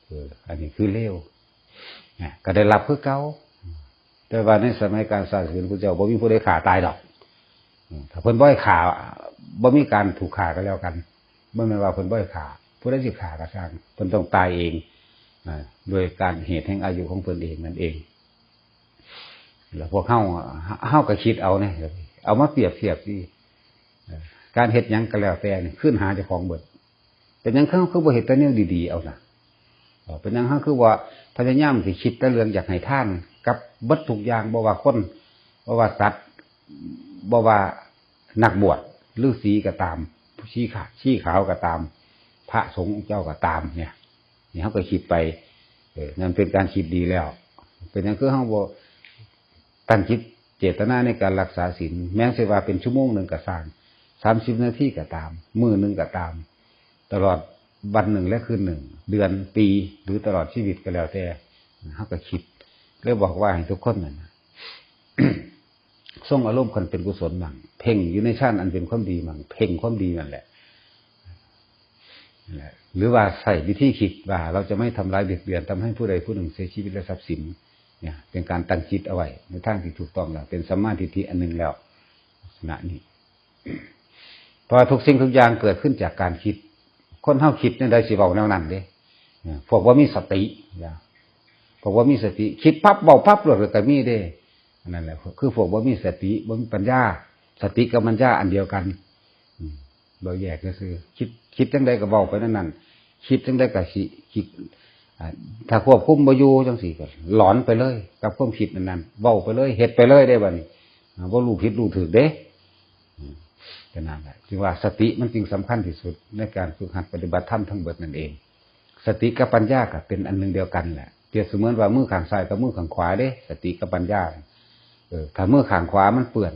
เออ อันนี้คือเลว เนี่ย ก็ได้รับคือเก่า แต่ว่าในสมัยการสร้างสรรค์พระเจ้าบ่มีผู้ใดฆ่าตายดอก อืม ถ้าเพิ่นบ่ให้ฆ่า บ่มีการถูกฆ่าก็แล้วกัน บ่แม่นว่าเพิ่นบ่ให้ฆ่า ผู้ใดสิฆ่าก็ช่าง เพิ่นต้องตายเอง อ่า โดยการเหตุแห่งอายุของเพิ่นเองนั่นเอง แล้วพวกเฮา เฮาก็คิดเอาเนี่ย เอามาเปรียบเทียบสิ เอ่อ การเฮ็ดหยังก็แล้วแต่นี่ คืนหาเจ้าของเบิด เป็นหยังเฮาคือบ่เฮ็ดแต่แนวดีๆ เอาน่ะ เอ่อ เป็นหยังเฮาคือว่าพยายามสิคิดแต่เรื่องอยากให้ทานกับเบิดทุกอย่าง บ่ว่าคน บ่ว่าสัตว์ บ่ว่านักบวช ฤาษีก็ตาม ชีขาว ชีขาวก็ตาม พระสงฆ์เจ้าก็ตามเนี่ย นี่เฮาก็คิดไป เออ นั่นเป็นการคิดดีแล้ว เป็นหยังคือเฮาบ่ตั้งจิตเจตนาในการรักษาศีล แม้สิว่าเป็นชั่วโมงหนึ่งก็ซ่าง สามสิบนาทีก็ตาม มื้อหนึ่งก็ตาม ตลอดวันหนึ่งและคืนหนึ่ง เดือน ปี หรือตลอดชีวิตก็แล้วแต่ เฮาก็คิด เลยบอกว่าให้ทุกคนนั่นนะ ทรงอารมณ์คันเป็นกุศลมั่ง เพ่งอยู่ในฌานอันเป็นความดีมั่ง เพ่งความดีนั่นแหละ นั่นแหละ หรือว่าใช้วิธีคิดว่าเราจะไม่ทำร้ายเบียดเบียน ทำให้ผู้ใดผู้หนึ่งเสียชีวิตและทรัพย์สิน เนี่ย เป็นการตั้งจิตเอาไว้ในทางที่ถูกต้องแล้ว เป็นสัมมาทิฏฐิอันหนึ่งแล้ว ลักษณะนี้ เพราะว่าทุกสิ่งทุกอย่างเกิดขึ้นจากการคิด คนเฮาคิดแนวใดสิเว้าแนวนั้นเด้ เนี่ย พวกบ่มีสติ เนี่ย พวกบ่มีสติ คิดปั๊บเว้าปั๊บโลดก็มีเด้ อันนั้นแหละ คือพวกบ่มีสติ บ่มีปัญญา สติกับปัญญาอันเดียวกัน อืม บ่แยกซื่อๆ คิด คิดจั่งใดก็เว้าไปนั่นนั่น คิดจั่งใดก็สิ คิด อ่า ถ้าควบคุมบ่อยู่จั่งซี้ก็หลอนไปเลย กับความคิดอันนั้น เว้าไปเลย เฮ็ดไปเลยเด้บัดนี้ อ่า บ่รู้ผิดรู้ถูกเด้ อืม ก็นั่นแหละ จึงว่าสติมันจึงสำคัญที่สุดในการฝึกหัดปฏิบัติธรรมทั้งเบิดนั่นเอง สติกับปัญญาก็เป็นอันหนึ่งเดียวกันแหละ เปรียบเสมือนว่ามือข้างซ้ายกับมือข้างขวาเด้ สติกับปัญญา เออ ถ้ามือข้างขวามันเปื้อน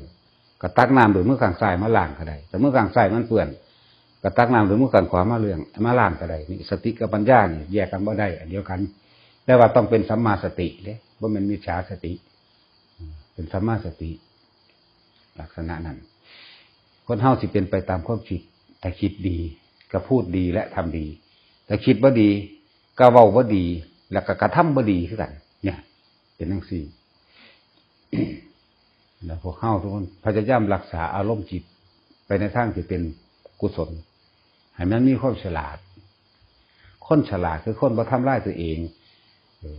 ก็ตักน้ำด้วยมือข้างซ้ายมาล้างก็ได้ แต่มือข้างซ้ายมันเปื้อน ก็ตักน้ำด้วยมือข้างขวามาเลี้ยง มาล้างก็ได้ นี่สติกับปัญญานี่แยกกันบ่ได้ อันเดียวกัน แต่ว่าต้องเป็นสัมมาสติเด้ บ่แม่นมิจฉาสติ เป็นสัมมาสติ ลักษณะนั้น คนเฮาสิเป็นไปตามความคิด ถ้าคิดดีก็พูดดีและทำดี ถ้าคิดบ่ดีก็เว้าบ่ดี แล้วก็กระทำบ่ดีคือกัน เนี่ย เป็นจั่งซี้ แล้วพวกเฮาทุกคนพยายามรักษาอารมณ์จิตไปในทางที่เป็นกุศล ให้มันมีความฉลาด คนฉลาดคือคนบ่ทำลายตัวเอง เออ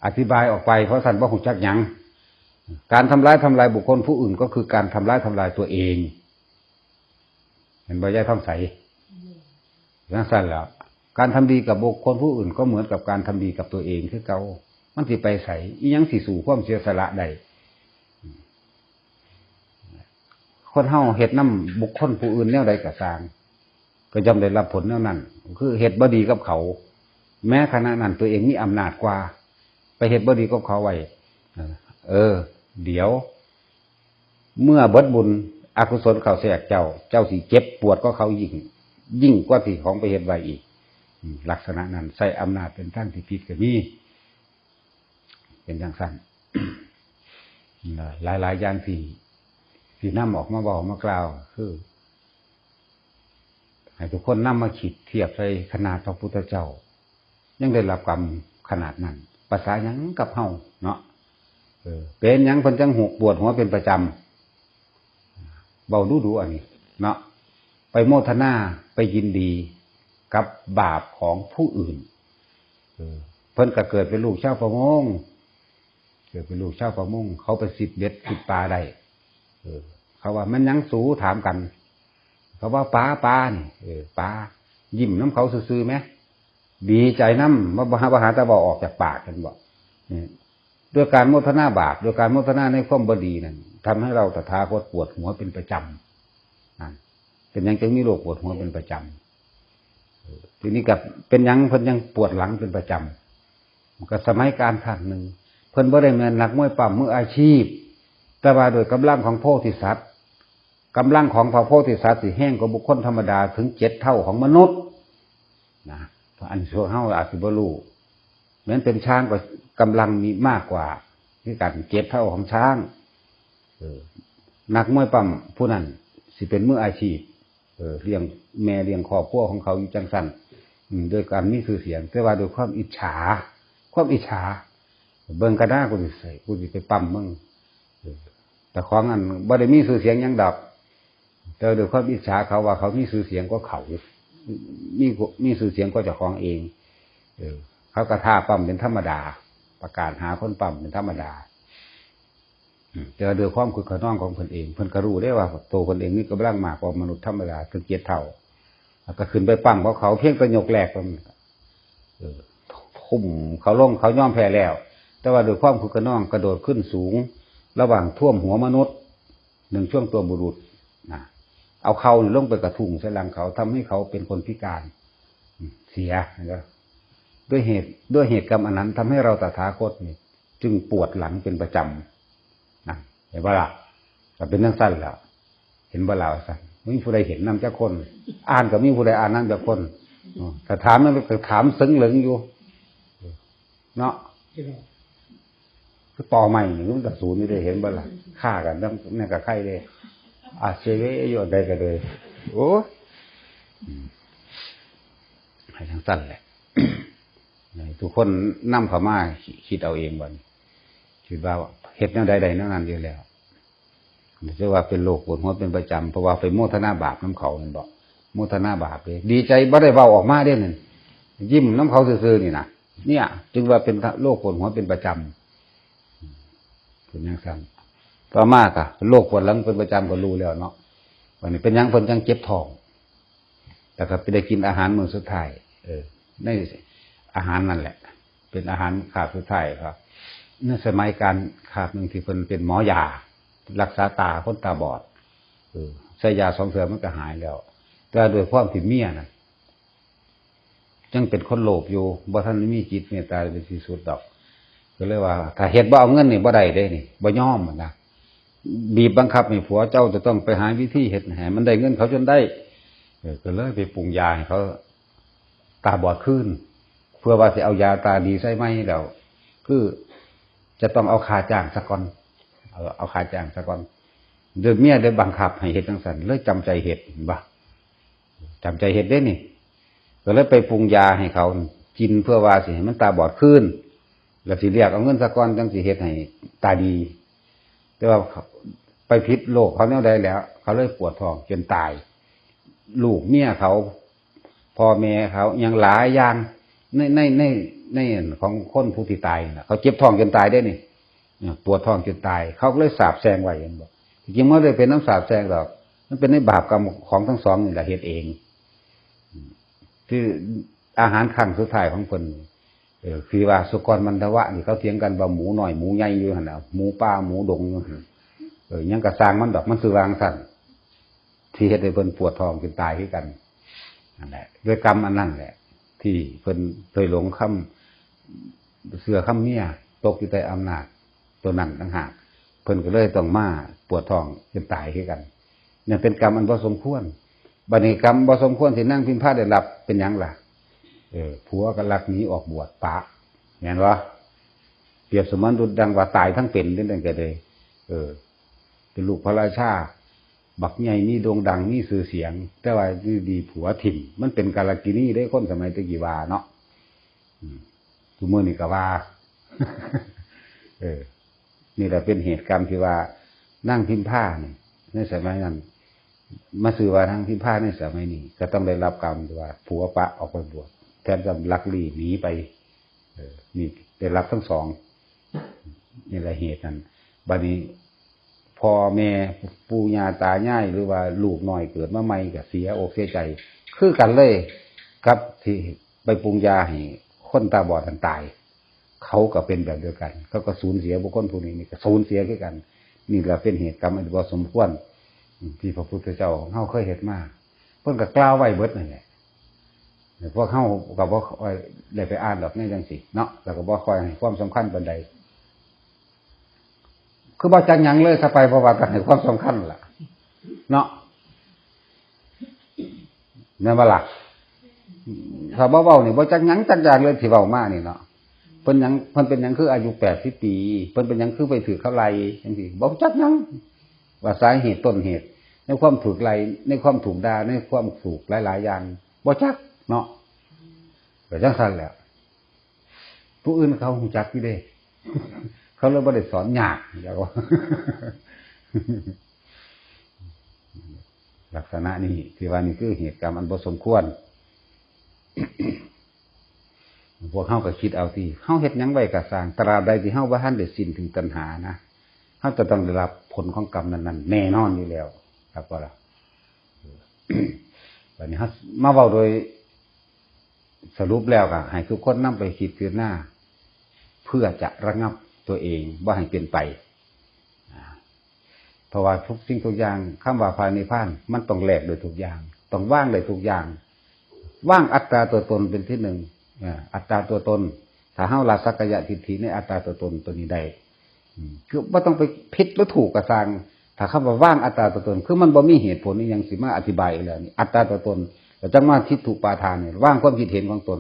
อธิบายออกไป เพราะท่านบ่ฮู้จักหยัง การทำร้ายทำลายบุคคลผู้อื่นก็คือการทำร้ายทำลายตัวเอง เห็นบ่ยายทองใส? จั่งซั่นแหละ การทำดีกับบุคคลผู้อื่นก็เหมือนกับการทำดีกับตัวเองคือเก่า มันสิไปไส อิหยังสิสู้ความเสียสละได้ คนเฮาเฮ็ดนำบุคคลผู้อื่นแนวใดก็ซ่าง ก็ย่อมได้รับผลแนวนั้น คือเฮ็ดบ่ดีกับเขา แม้ขณะนั้นตัวเองมีอำนาจกว่า ไปเฮ็ดบ่ดีกับเขาไว้ เออ เดี๋ยว เมื่อเบิดบุญอกุศลเข้าแทรกเจ้า เจ้าสิเจ็บปวดกว่าเขายิ่ง ยิ่งกว่าที่ของไปเฮ็ดไว้อีก อืม ลักษณะนั้น ใช้อำนาจเป็นทางที่ผิดก็มี เป็นจั่งซั่น หลายๆ อย่างที่ ที่นำออกมาเว้ามากล่าว คือ ให้ทุกคนนำมาคิดเทียบใส่ขนาดพระพุทธเจ้า ยังได้รับกรรมขนาดนั้น ภาษาหยังกับเฮาเนาะ เออ เป็นหยังเพิ่นจังหกปวดหัวเป็นประจำ เว้าดูๆ อันนี้เนาะ ไปโมทนา ไปยินดีกับบาปของผู้อื่น เออ เพิ่นก็เกิดเป็นลูกชาวประมง เกิดเป็นลูกชาวประมง เขาไปสิบเบ็ดสิบปลาได้ เออ เขาว่า "แม่นหยังสู" ถามกัน เขาว่า "ปลา ปลา" นี่ เออ ปลา ยิ้มนำเขาซื่อๆ แหม ดีใจนำ บ่ บ่หา บ่หาแต่เว้าออกจากปาก เห็นบ่ นี่ ด้วยการโมทนาบาป ด้วยการโมทนาในความบ่ดีนั่น ทำให้เราตถาคตปวดหัวเป็นประจำ นั่น เป็นหยังจึงมีโรคปวดหัวเป็นประจำ เออ ทีนี้ก็เป็นหยังเพิ่นยังปวดหลังเป็นประจำ มันก็สมัยการครั้งหนึ่ง เพิ่นบ่ได้แม่นนักมวยปล้ำมืออาชีพ แต่ว่าโดยกำลังของโพธิสัตว์ กำลังของพระโพธิสัตว์สิแฮงกว่าบุคคลธรรมดาถึงเจ็ดเท่าของมนุษย์ นะ อันพวกเฮาอาจสิบ่รู้ แม้นเป็นช้างก็กำลังมีมากกว่า คือกัน เจ็ดเท่าของช้าง เออ นักมวยปล้ำผู้นั้นสิเป็นมืออาชีพ เออ เลี้ยงแม่เลี้ยงครอบครัวของเขาอยู่จั่งซั่น อืม ด้วยการมีชื่อเสียง แต่ว่าด้วยความอิจฉา ความอิจฉา เบิ่งกะหน้ากูสิใส่ กูสิไปปล้ำมึง เออ แต่ของอันบ่ได้มีชื่อเสียงหยังดอก แต่ด้วยความอิจฉาเขาว่าเขามีชื่อเสียงกว่าเขา มี มีชื่อเสียงกว่าเจ้าของเอง เออ เขาก็ท้าปล้ำเป็นธรรมดา ประกาศหาคนปล้ำเป็นธรรมดา อืม แต่ว่าด้วยความคึกขนองของเพิ่นเอง เพิ่นก็รู้ได้ว่าตัวเพิ่นเองมีกำลังมากกว่ามนุษย์ธรรมดาถึงเจ็ดเท่า แล้วก็ขึ้นไปปล้ำเขา เขาเพียงแต่ยกแรกเท่านั้น เออ ทุ่มเขาลง เขายอมแพ้แล้ว แต่ว่าด้วยความคึกขนองกระโดดขึ้นสูง ระหว่างท่วมหัวมนุษย์ หนึ่งช่วงตัวบุรุษ นะ เอาเข่านี่ลงไปกระทุ้งใส่หลังเขา ทำให้เขาเป็นคนพิการ อืม เสียนะครับ ด้วยเหตุ ด้วยเหตุกรรมอันนั้น ทำให้เราตถาคตนี่ จึงปวดหลังเป็นประจำ นะ เห็นบ่ล่ะ ก็เป็นจั่งซั่นแหละ เห็นบ่ล่ะว่าซั่น บ่มีผู้ใดเห็นนำจักคน อ่านก็มีผู้ใดอ่านนำจักคน อ๋อ ถ้าถามมันก็ถามเซิงเหลิงอยู่ เนาะ คือต่อใหม่นี่มันก็ศูนย์อยู่เด้ เห็นบ่ล่ะ ฆ่ากันทั้ง นั่นก็ใครเด้ อาเซเวอยู่อันใดก็เลย โอ้ อืม ให้จั่งซั่นแหละ ให้ทุกคนนำเข้ามาคิดเอาเองบัดนี้ คิดว่าเฮ็ดแนวใดได้แนวนั้นอยู่แล้ว บ่ใช่ว่าเป็นโรคปวดหัวเป็นประจำ เพราะว่าไปโมทนาบาปนำเขา แม่นบ่ โมทนาบาปเด้ ดีใจบ่ได้เว้าออกมาเด้นั่น ยิ้มนำเขาซื่อๆ นี่นะ เนี่ย จึงว่าเป็นโรคปวดหัวเป็นประจำ เป็นจั่งซั่น ต่อมาก็โรคปวดหลังเป็นประจำก็รู้แล้วเนาะ บัดนี้เป็นหยังเพิ่นจั่งเจ็บท้อง แต่ก็ไปได้กินอาหารมื้อสุดท้าย เออ ในอาหารนั่นแหละ เป็นอาหารคาบสุดท้ายครับ ในสมัยการคาบหนึ่งที่เพิ่นเป็นหมอยา รักษาตาคนตาบอด เออ ใส่ยาสองเทื่อมันก็หายแล้ว แต่ด้วยความที่เมียน่ะ ยังเป็นคนโลภอยู่ บ่ทันมีจิตเมตตาเป็นที่สุดดอก ก็เลยว่า ถ้าเฮ็ดบ่เอาเงินนี่บ่ได้เด้นี่ บ่ยอมนะ บีบบังคับให้ผัวเจ้าจะต้องไปหาวิธีเฮ็ดให้มันได้เงินเขาจนได้ เออ ก็เลยไปปรุงยาให้เขาตาบอดคืน เพื่อว่าสิเอายาตาดีใส่ใหม่แล้ว คือจะต้องเอาค่าจ้างซะก่อน เอา เอาค่าจ้างซะก่อน โดยเมียได้บังคับให้เฮ็ดจั่งซั้น เลยจำใจเฮ็ด เห็นบ่ จำใจเฮ็ดเด้นี่ ก็เลยไปปรุงยาให้เขากิน เพื่อว่าสิให้มันตาบอดคืน แล้วสิเรียกเอาเงินซะก่อน จั่งสิเฮ็ดให้ตาดี แต่ว่าไปผิดโลกเขาแนวใดแล้ว เขาเลยปวดท้องจนตาย ลูกเมียเขา พ่อแม่เขา อิหยังหลายอย่าง ใน ใน ใน ในของคนผู้ที่ตายนั่นล่ะ เขาเจ็บท้องจนตายเด้นี่ เออ ปวดท้องจนตาย เขาก็เลยสาปแช่งไว้ เห็นบ่ จริงๆมันบ่ได้เป็นนำสาปแช่งดอก มันเป็นในบาปกรรมของทั้งสองนี่แหละเฮ็ดเอง ที่อาหารครั้งสุดท้ายของเพิ่น เออ คือว่าสุกรมันทวะนี่ เขาเถียงกันว่าหมูน้อยหมูใหญ่อยู่หั่นน่ะ หมูป่าหมูดงอยู่หั่น เออ หยังก็ซ่างมันดอก มันคือวาจั่งซั้น ที่เฮ็ดให้เพิ่นปวดท้องจนตายคือกัน นั่นแหละ ด้วยกรรมอันนั้นแหละ ที่เพิ่นเคยหลงคำเชื่อคำเมีย ตกอยู่ใต้อำนาจตัวนั้นต่างหาก เพิ่นก็เลยต้องมาปวดท้องจนตายคือกัน นั่นเป็นกรรมอันบ่สมควร บัดนี้กรรมบ่สมควรที่นางพิมพาได้รับเป็นหยังล่ะ เออ ผัวก็ลักหนีออกบวชปะ แม่นบ่ เปรียบเสมือนดุจดังว่าตายทั้งเป็น เด้นั่นก็เลย เออ เป็นลูกพระราชา บักใหญ่มีโด่งดังมีชื่อเสียง แต่ว่าอยู่ดีผัวถิ่ม มันเป็นกาลกิณีเด้ คนสมัยตะกี้ว่าเนาะ อืม ซุมื้อนี้ก็ว่า เออ นี่แหละเป็นเหตุการณ์ที่ว่านางพิมพานี่ ในสมัยนั้น มาชื่อว่านางพิมพาในสมัยนี้ ก็ต้องได้รับกรรมที่ว่าผัวปะออกไปบวช แทนจะลักลี้หนีไป เออ นี่ได้รับทั้งสอง นี่แหละเหตุนั้น บัดนี้ พ่อแม่ปู่ย่าตายาย หรือว่าลูกน้อยเกิดมาใหม่ก็เสียอกเสียใจ คือกันเลย กับที่ไปปรุงยาให้คนตาบอดนั้นตาย เขาก็เป็นแบบเดียวกัน เขาก็สูญเสียบุคคลผู้นี้ นี่ก็สูญเสียคือกัน นี่แหละเป็นเหตุกรรมอันบ่สมควร ที่พระพุทธเจ้าของเฮาเคยเฮ็ดมา เพิ่นก็กล่าวไว้เบิดนั่นแหละ พวกเฮาก็บ่ค่อยได้ไปอ่านดอกในจังซี่เนาะ แล้วก็บ่ค่อยให้ความสำคัญปานใด คือบ่จักหยังเลย ถ้าไปเพราะว่าต้องให้ความสำคัญล่ะ เนาะ แม่นบ่ล่ะ ถ้าบ่เว้านี่บ่จักหยังจักอย่างเลยที่เว้ามานี่เนาะ เพิ่นหยัง เพิ่นเป็นหยังคืออายุแปดสิบปี เพิ่นเป็นหยังคือไปถืกเขาไล่จังซี่ บ่จักหยัง ว่าสาเหตุต้นเหตุ ในความถูกไล่ ในความถูกด่า ในความถูกหลายๆอย่าง บ่จักเนาะ ก็จังซั่นแหละ ผู้อื่นเขาฮู้จักอยู่เด้ เขาเลยบ่ได้สอนยาก อยากว่า ลักษณะนี้ที่ว่านี่คือเหตุการณ์อันบ่สมควร พวกเฮาก็คิดเอาติ เฮาเฮ็ดหยังไว้ก็ซ่าง ตราบใดที่เฮาบ่ทันได้สิ้นถึงตัณหานะ เฮาจะต้องได้รับผลของกรรมนั้นๆ แน่นอนอยู่แล้ว ครับบ่ล่ะ บัดนี้เฮามาเว้าโดยสรุปแล้วก็ให้ทุกคนนำไปคิดพิจารณา เพื่อจะระงับตัวเองบ่ให้เป็นไป อ่า เพราะว่าทุกสิ่งทุกอย่าง คำว่าพระนิพพาน มันต้องแลกโดยทุกอย่าง ต้องวางโดยทุกอย่าง วางอัตตาตัวตนเป็นที่หนึ่ง อ่า อัตตาตัวตน ถ้าเฮาละสักกายทิฏฐิในอัตตาตัวตนตัวนี้ได้ อืม คือบ่ต้องไปผิดหรือถูกก็ซ่าง ถ้าคำว่าวางอัตตาตัวตน คือมันบ่มีเหตุผลอีหยังสิมาอธิบายอีกแล้วนี่ อัตตาตัวตน แล้วจั่งมาทิฏฐุปาทานนี่ วางความคิดเห็นของตน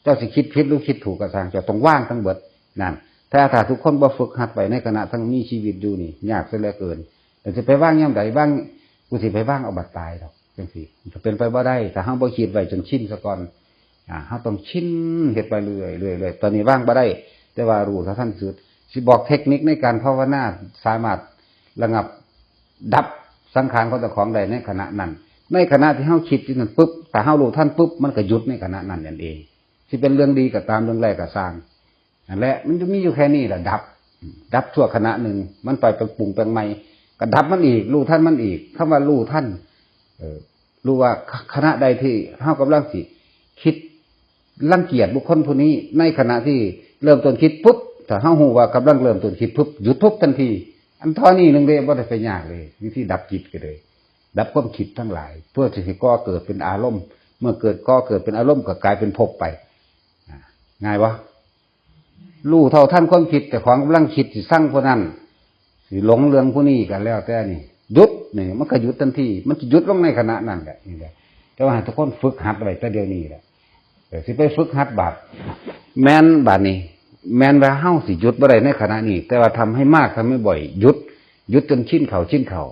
เจ้าสิคิดผิดหรือคิดถูกก็ซ่าง เจ้าต้องวางทั้งเบิด นั่น แต่ถ้าทุกคนบ่ฝึกหัดไว้ในขณะทั้งมีชีวิตอยู่นี่ ยากเสียเหลือเกิน แต่สิไปวางยามใด วาง กูสิไปวางเอาบัดตายดอก จังซี่ มันก็เป็นไปบ่ได้ ถ้าเฮาบ่คิดไว้จนชินซะก่อน อ่า เฮาต้องชินเฮ็ดไปเรื่อยๆ เรื่อยๆ ตอนนี้วางบ่ได้ แต่ว่ารู้เท่าทันสุด สิบอกเทคนิคในการภาวนา สามารถระงับดับสังขารของเจ้าของได้ในขณะนั้น ในขณะที่เฮาคิดอยู่นั้นปุ๊บ ถ้าเฮารู้ทันปุ๊บ มันก็หยุดในขณะนั้นนั่นเอง สิเป็นเรื่องดีก็ตาม เรื่องร้ายก็ซ่าง นั่นแหละ มันจะมีอยู่แค่นี้แหละ ดับ ดับชั่วขณะหนึ่ง มันไปปรุงแต่งใหม่ ก็ดับมันอีก รู้ทันมันอีก คำว่ารู้ทัน เออ รู้ว่าข- ขณะใดที่เฮากำลังสิคิดรังเกียจบุคคลผู้นี้ ในขณะที่เริ่มต้นคิดปุ๊บ ถ้าเฮารู้ว่ากำลังเริ่มต้นคิดปุ๊บ หยุดปุ๊บทันที อันเท่านี้หนึ่งเด้ บ่ได้ไปยากเลย วิธีดับจิตก็เลย ดับความคิดทั้งหลาย เพื่อสิให้ก่อเกิดเป็นอารมณ์ เมื่อเกิดก่อเกิดเป็นอารมณ์ก็กลายเป็นภพไป อ่า ง่ายบ่ รู้เท่าทันความคิด เจ้าของกำลังคิดสิซังผู้นั้น สิหลงเรื่องผู้นี้ก็แล้วแต่นี่ หยุดนี่ มันก็หยุดทันที มันจะหยุดลงในขณะนั้นแหละ นี่แหละ แต่ว่าให้ทุกคนฝึกหัดไว้แต่เดี๋ยวนี้แหละ เออ สิไปฝึกหัดบาด แม่นบาดนี้ แม่นว่าเฮาสิหยุดบ่ได้ในขณะนี้ แต่ว่าทำให้มาก ทำให้บ่อย หยุด หยุดจนชินเข้า ชินเข้า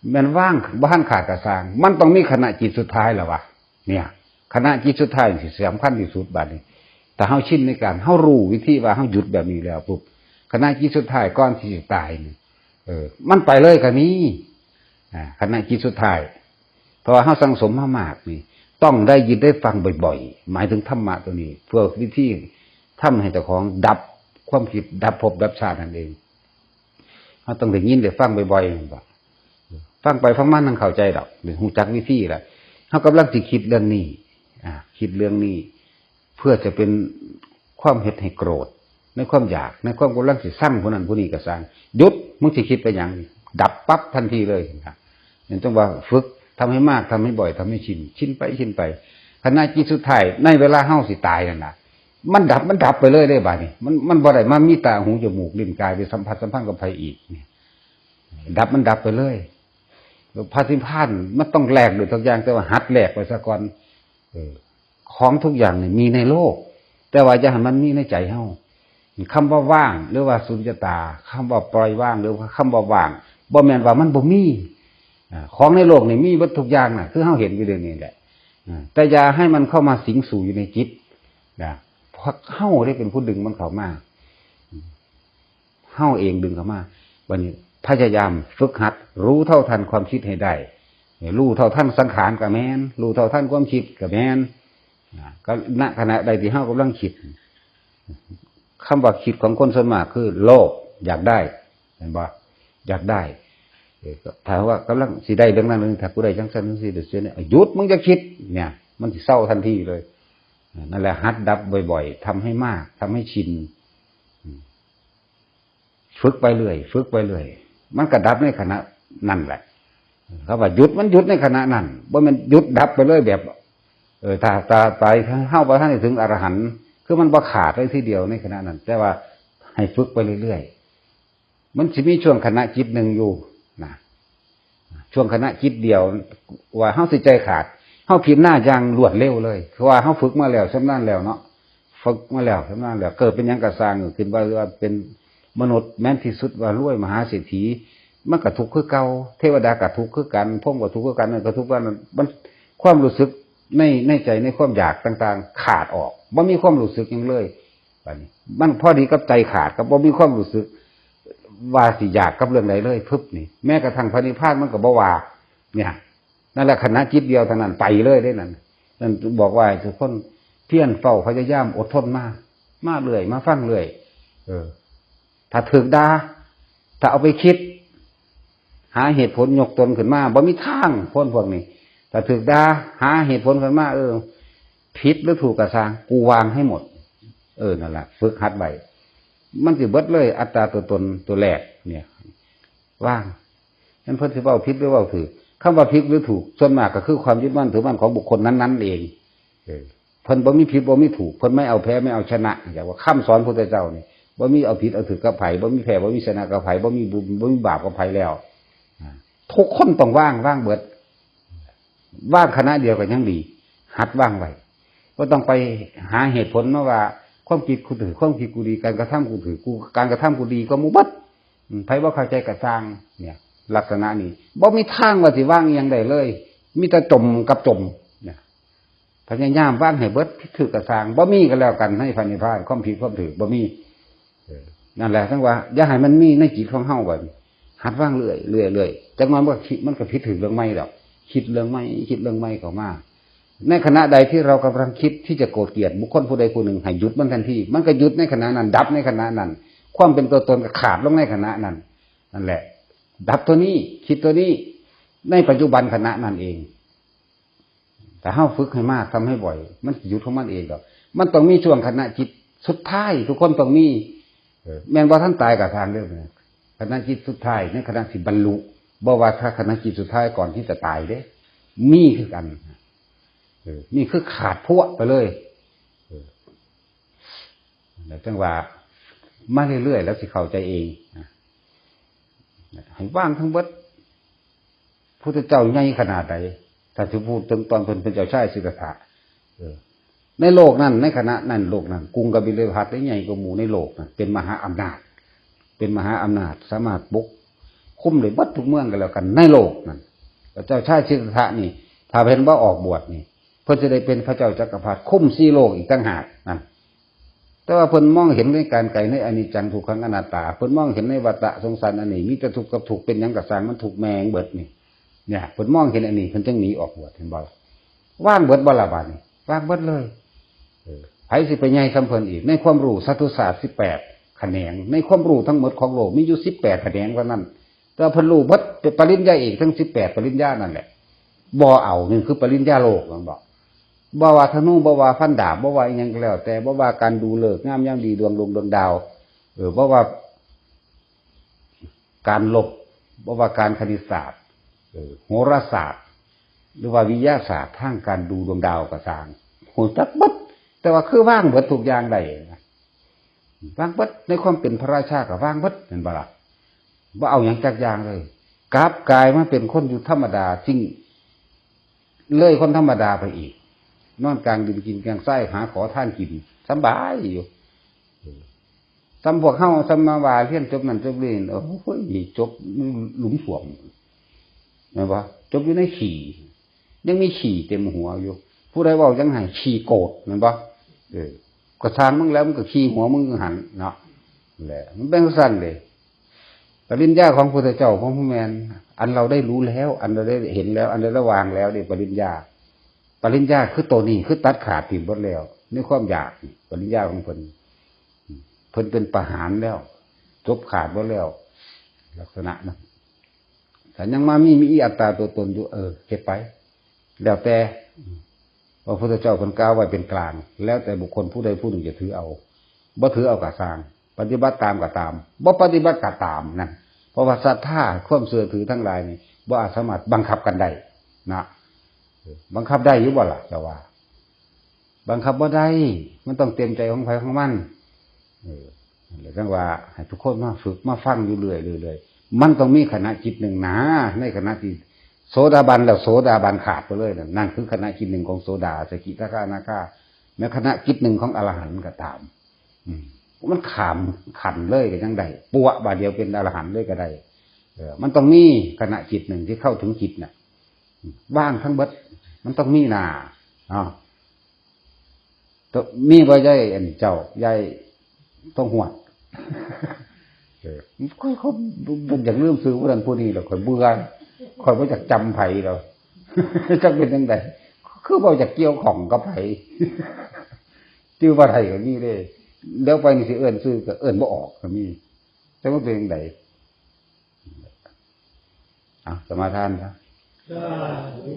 แม่นว่าง บ่ทันขาดกระซาง มันต้องมีขณะจิตสุดท้ายแล้ววะ เนี่ย ขณะจิตสุดท้ายนี่สิสำคัญที่สุดบาดนี้ แต่เฮาชินในการ เฮารู้วิธีว่าเฮาหยุดแบบนี้แล้วปุ๊บ ขณะจิตสุดท้ายก่อนที่สิตายนี่ เออ มันไปเลยก็มี อ่า ขณะจิตสุดท้าย เพราะว่าเฮาสั่งสมมามากนี่ ต้องได้ยินได้ฟังบ่อยๆ หมายถึงธรรมะตัวนี้ เพื่อวิธีทำให้เจ้าของดับความคิด ดับภพดับชาตินั่นเอง เฮาต้องได้ยินได้ฟังบ่อยๆ แม่นบ่ ฟังไปฟังมานั่งเข้าใจดอก ได้รู้จักวิธีละ เฮากำลังสิคิดเรื่องนี้ อ่า คิดเรื่องนี้ เพื่อจะเป็นความเฮ็ดให้โกรธ ในความอยาก ในความกำลังสิซังผู้นั้นผู้นี้ก็ซ่าง หยุด มึงสิคิดไปหยัง ดับปั๊บทันทีเลยนะ นี่ต้องว่าฝึก ทำให้มาก ทำให้บ่อย ทำให้ชิน ชินไป ชินไป ขณะจิตสุดท้าย ในเวลาเฮาสิตายนั่นน่ะ มันดับ มันดับไปเลยเด้บาดนี้ มัน มันบ่ได้มามีตา หู จมูก ลิ้น กาย ไปสัมผัสสัมพันธ์กับไผอีกเนี่ย ดับ มันดับไปเลย พระนิพพานมันต้องแลกด้วยทุกอย่าง แต่ว่าหัดแลกไปซะก่อน เออ ของทุกอย่างนี่มีในโลก แต่ว่าอย่าให้มันมีในใจเฮา คำว่าว่าง หรือว่าสุญญตา คำว่าปล่อยวาง หรือว่าคำว่าว่าง บ่แม่นว่ามันบ่มี อ่า ของในโลกนี่มีเบิดทุกอย่างน่ะ คือเฮาเห็นอยู่เดี๋ยวนี้แหละ อ่า แต่อย่าให้มันเข้ามาสิงสู่อยู่ในจิตนะ เพราะเฮาได้เป็นผู้ดึงมันเข้ามา เฮาเองดึงเข้ามา บัดนี้พยายามฝึกหัด รู้เท่าทันความคิดให้ได้ รู้เท่าทันสังขารก็แม่น รู้เท่าทันความคิดก็แม่น อ่า ก็ณขณะใดที่เฮากำลังคิด คำว่าคิดของคนส่วนมากคือโลภ อยากได้ เห็นบ่ อยากได้ เออ ก็ถ้าว่ากำลังสิได้เรื่องนั้นเรื่องนี้ ถ้ากูได้จังซั่นจังซี่ เดี๋ยวเสียเนี่ย หยุด มึงอย่าคิด เนี่ย มันสิเซาทันทีเลย อ่า นั่นแหละ หัดดับบ่อยๆ ทำให้มาก ทำให้ชิน อืม ฝึกไปเรื่อย ฝึกไปเรื่อย มันก็ดับในขณะนั้นแหละ คำว่าหยุด มันหยุดในขณะนั้น บ่แม่นหยุดดับไปเลยแบบ เออ ถ้า ถ้าไป เฮาบ่ทันได้ถึงอรหันต์ คือมันบ่ขาดเลยทีเดียวในขณะนั้น แต่ว่าให้ฝึกไปเรื่อยๆ มันสิมีช่วงขณะจิตหนึ่งอยู่นะ ช่วงขณะจิตเดียว ว่าเฮาสิใจขาด เฮาพิจารณาอย่างรวดเร็วเลย เพราะว่าเฮาฝึกมาแล้ว ชำนาญแล้วเนาะ ฝึกมาแล้ว ชำนาญแล้ว เกิดเป็นหยังก็ซ่าง ขึ้นว่า ว่าเป็นมนุษย์แม่นที่สุด ว่ารวยมหาเศรษฐี มันก็ทุกข์คือเก่า เทวดาก็ทุกข์คือกัน พรหมก็ทุกข์คือกัน นั่นก็ทุกข์กัน มัน ความรู้สึกใน ในใจ ในความอยากต่างๆ ขาดออก บ่มีความรู้สึกหยังเลย บัดนี้ มันพอดีกับใจขาด ก็บ่มีความรู้สึกว่าสิอยากกับเรื่องใดเลย พึบนี่ แม้กระทั่งพระนิพพานมันก็บ่ว่า เนี่ย นั่นแหละ ขณะจิตเดียวเท่านั้นไปเลยเด้นั่น นั่นบอกว่าให้ทุกคนเพียรเฝ้าพยายามอดทนมา มาเรื่อย มาฟังเรื่อย เออ ถ้าถูกด่า ถ้าเอาไปคิด หาเหตุผลยกตนขึ้นมา บ่มีทาง คนพวกนี้ ถ้าถูกด่า หาเหตุผลขึ้นมา เออ ผิดหรือถูกก็ซ่าง กูวางให้หมด เออ นั่นล่ะ ฝึกหัดไว้ มันสิเบิดเลย อัตตาตัวตนตัวแรกเนี่ย วาง นั่นเพิ่นสิเว้าผิดหรือเว้าถูก คำว่าผิดหรือถูก ส่วนมากก็คือความยึดมั่นถือมั่นของบุคคลนั้นๆ เอง เออ เพิ่นบ่มีผิดบ่มีถูก เพิ่นไม่เอาแพ้ไม่เอาชนะ อย่างว่าคำสอนพุทธเจ้านี่ บ่มีเอาผิดเอาถูกกับไผ บ่มีแพ้บ่มีชนะกับไผ บ่มีบุญบ่มีบาปกับไผแล้ว อ่า ทุกคนต้องวาง วางเบิด วางขณะเดียวก็ยังดี หัดวางไว้ บ่ต้องไปหาเหตุผลมาว่า ความคิดกูถูก ความคิดกูดี การกระทำกูถูก กู การกระทำกูดีกว่าหมู่เบิด อืม ไผบ่เข้าใจก็ซ่าง เนี่ย ลักษณะนี้ บ่มีทางว่าสิวางอิหยังได้เลย มีแต่จมกับจม เนี่ย พยายามวางให้เบิด ผิดถูกก็ซ่าง บ่มีก็แล้วกัน ในพระนิพพาน ความผิดความถูกบ่มี เออ นั่นแหละ จั่งว่า อย่าให้มันมีในจิตของเฮาบัดนี้ หัดวางเรื่อย เรื่อย เรื่อย จักหน่อยมันก็คิด มันก็ผิดถูกเรื่องใหม่ดอก คิดเรื่องใหม่ คิดเรื่องใหม่เข้ามา ในขณะใดที่เรากำลังคิดที่จะโกรธเกลียดบุคคลผู้ใดผู้หนึ่ง ให้หยุดมันทันที มันก็หยุดในขณะนั้น ดับในขณะนั้น ความเป็นตัวตนก็ขาดลงในขณะนั้น นั่นแหละ ดับตัวนี้ คิดตัวนี้ ในปัจจุบันขณะนั้นเอง แต่เฮาฝึกให้มาก ทำให้บ่อย มันสิหยุดของมันเองดอก มันต้องมีช่วงขณะจิตสุดท้าย ทุกคนต้องมี เออ แม่นบ่ทันตายก็ซ่างเด้อ ขณะจิตสุดท้าย ในขณะที่บรรลุ บ่ว่าถ้าขณะจิตสุดท้ายก่อนที่จะตายเด้ มีคือกัน เออ นี่คือขาดพวะไปเลย เออ แล้วจั่งว่า มาเรื่อยๆ แล้วสิเข้าใจเอง นะ ให้วางทั้งเบิด พุทธเจ้าใหญ่ขนาดใด ถ้าสิพูดถึงตอนเพิ่นเป็นเจ้าชายสิทธัตถะ เออ ในโลกนั้น ในขณะนั้นโลกนั้น กรุงกบิลพัสใหญ่กว่าหมู่ในโลกนั้น เป็นมหาอำนาจ เป็นมหาอำนาจ สามารถปกคลุมได้เบิดทุกเมืองก็แล้วกันในโลกนั้น แล้วเจ้าชายสิทธัตถะนี่ ถ้าเพิ่นบ่ออกบวชนี่ เพิ่นสิได้เป็นพระเจ้าจักรพรรดิ คุมสี่โลกอีกต่างหากนั่น แต่ว่าเพิ่นมองเห็นในการไกล ในอนิจจังทุกขังอนัตตา เพิ่นมองเห็นในวัฏฏะสงสารอันนี้ มีแต่ทุกข์กับทุกข์ เป็นหยังก็ซ่างมันทุกข์แม่งเบิดนี่ เนี่ย เพิ่นมองเห็นอันนี้ เพิ่นจึงหนีออกบวช เห็นบ่ล่ะ ว่างเบิดบ่ล่ะบาดนี้ ว่างเบิดเลย เออ ไผสิไปใหญ่ส่ำเพิ่นอีก ในความรู้สัตตุศาสตร์สิบแปดแขนง ในความรู้ทั้งหมดของโลกมีอยู่สิบแปดแขนงเท่านั้น แต่เพิ่นรู้เบิดปริญญาเอกทั้งสิบแปดปริญญานั่นแหละ บ่เอา นี่คือปริญญาโลก มันบอก บ่ว่าธนู บ่ว่าฟันดาบ บ่ว่าอิหยังก็แล้วแต่ บ่ว่าการดูฤกษ์งามยามดี ดวงดวงดวงดาว เออ บ่ว่าการลบ บ่ว่าการคณิตศาสตร์ เออ โหราศาสตร์ หรือว่าวิทยาศาสตร์ทางการดูดวงดาวก็ซ่าง ฮู้จักเบิด แต่ว่าคือวางเบิดทุกอย่างได้นะ วางเบิด ในความเป็นพระราชาก็วางเบิด เห็นบ่ล่ะ บ่เอาหยังจักอย่างเลย กลับกลายมาเป็นคนอยู่ธรรมดา สิ่ง เลยคนธรรมดาไปอีก นอนกลางดินกินกลางทราย หาขอทานกิน สำบายอยู่ เออ ส่ำพวกเฮา ส่ำมาว่าเรียนจบนั่นจบนี่ โอ้ย จบหลุมส้วม แม่นบ่ จบอยู่ในขี้ ยังมีขี้เต็มหัวอยู่ ผู้ใดเว้าจั่งให้ขี้โกรธ แม่นบ่ เออ ก็ซ่างมึงแล้ว มึงก็ขี้หัวมึงหั่นเนาะ แหละ มันเป็นจั่งซั่นเด้ ปริญญาของพุทธเจ้าบ่แม่น อันเราได้รู้แล้ว อันเราได้เห็นแล้ว อันเราได้วางแล้วนี่ปริญญา ปริญญาคือตัวนี้ คือตัดขาดถิ่มเบิดแล้ว ในความอยากนี่ ปริญญาของเพิ่น เพิ่นเป็นประหารแล้ว จบขาดเบิดแล้ว ลักษณะนั้น ถ้ายังมามี มีอัตตาตัวตนอยู่ เออ เฮ็ดไป แล้วแต่ พระพุทธเจ้าเพิ่นกล่าวไว้เป็นกลาง แล้วแต่บุคคลผู้ใดผู้หนึ่งจะถือเอา บ่ถือเอาก็ซ่าง ปฏิบัติตามก็ตาม บ่ปฏิบัติก็ตาม นั่น เพราะว่าศรัทธา ความเชื่อถือทั้งหลายนี่ บ่อาจสามารถบังคับกันได้นะ บังคับได้อยู่บ่ล่ะ เจ้าว่า บังคับบ่ได้ มันต้องเต็มใจของไผของมัน เออ นั่นแหละจั่งว่าให้ทุกคนมาฝึกมาฟังอยู่เรื่อยๆ เรื่อยๆ มันต้องมีขณะจิตหนึ่งนะ ในขณะที่โสดาบันแล้ว โสดาบันขาดไปเลยนะ นั่นคือขณะจิตหนึ่งของโสดา สกิทาคาอนาคา แม้ขณะจิตหนึ่งของอรหันต์ก็ตาม อืม มันข้ามขั้นเลยก็ยังได้ ปัวบาดเดียวเป็นอรหันต์เลยก็ได้ เออ มันต้องมีขณะจิตหนึ่งที่เข้าถึงจิตน่ะ ว่างทั้งเบิด มันต้องมีนา อ้าว ต้องมีบ่ยายอันเจ้า ยายต้องหวด เออ ข้อย ข้อยบ่อยากลืมชื่อผู้นั้นผู้นี้แล้ว ข้อยเบื่อ ข้อยบ่อยากจำไผแล้ว จักเป็นจั่งใด คือบ่อยากเกี่ยวข้องกับไผ จื่อบ่ได้ก็มีเด้ แล้วไปนี่สิเอิ้นชื่อก็เอิ้นบ่ออกก็มี จักมันเป็นจั่งใด อ่ะ สมาทานซะ สาธุ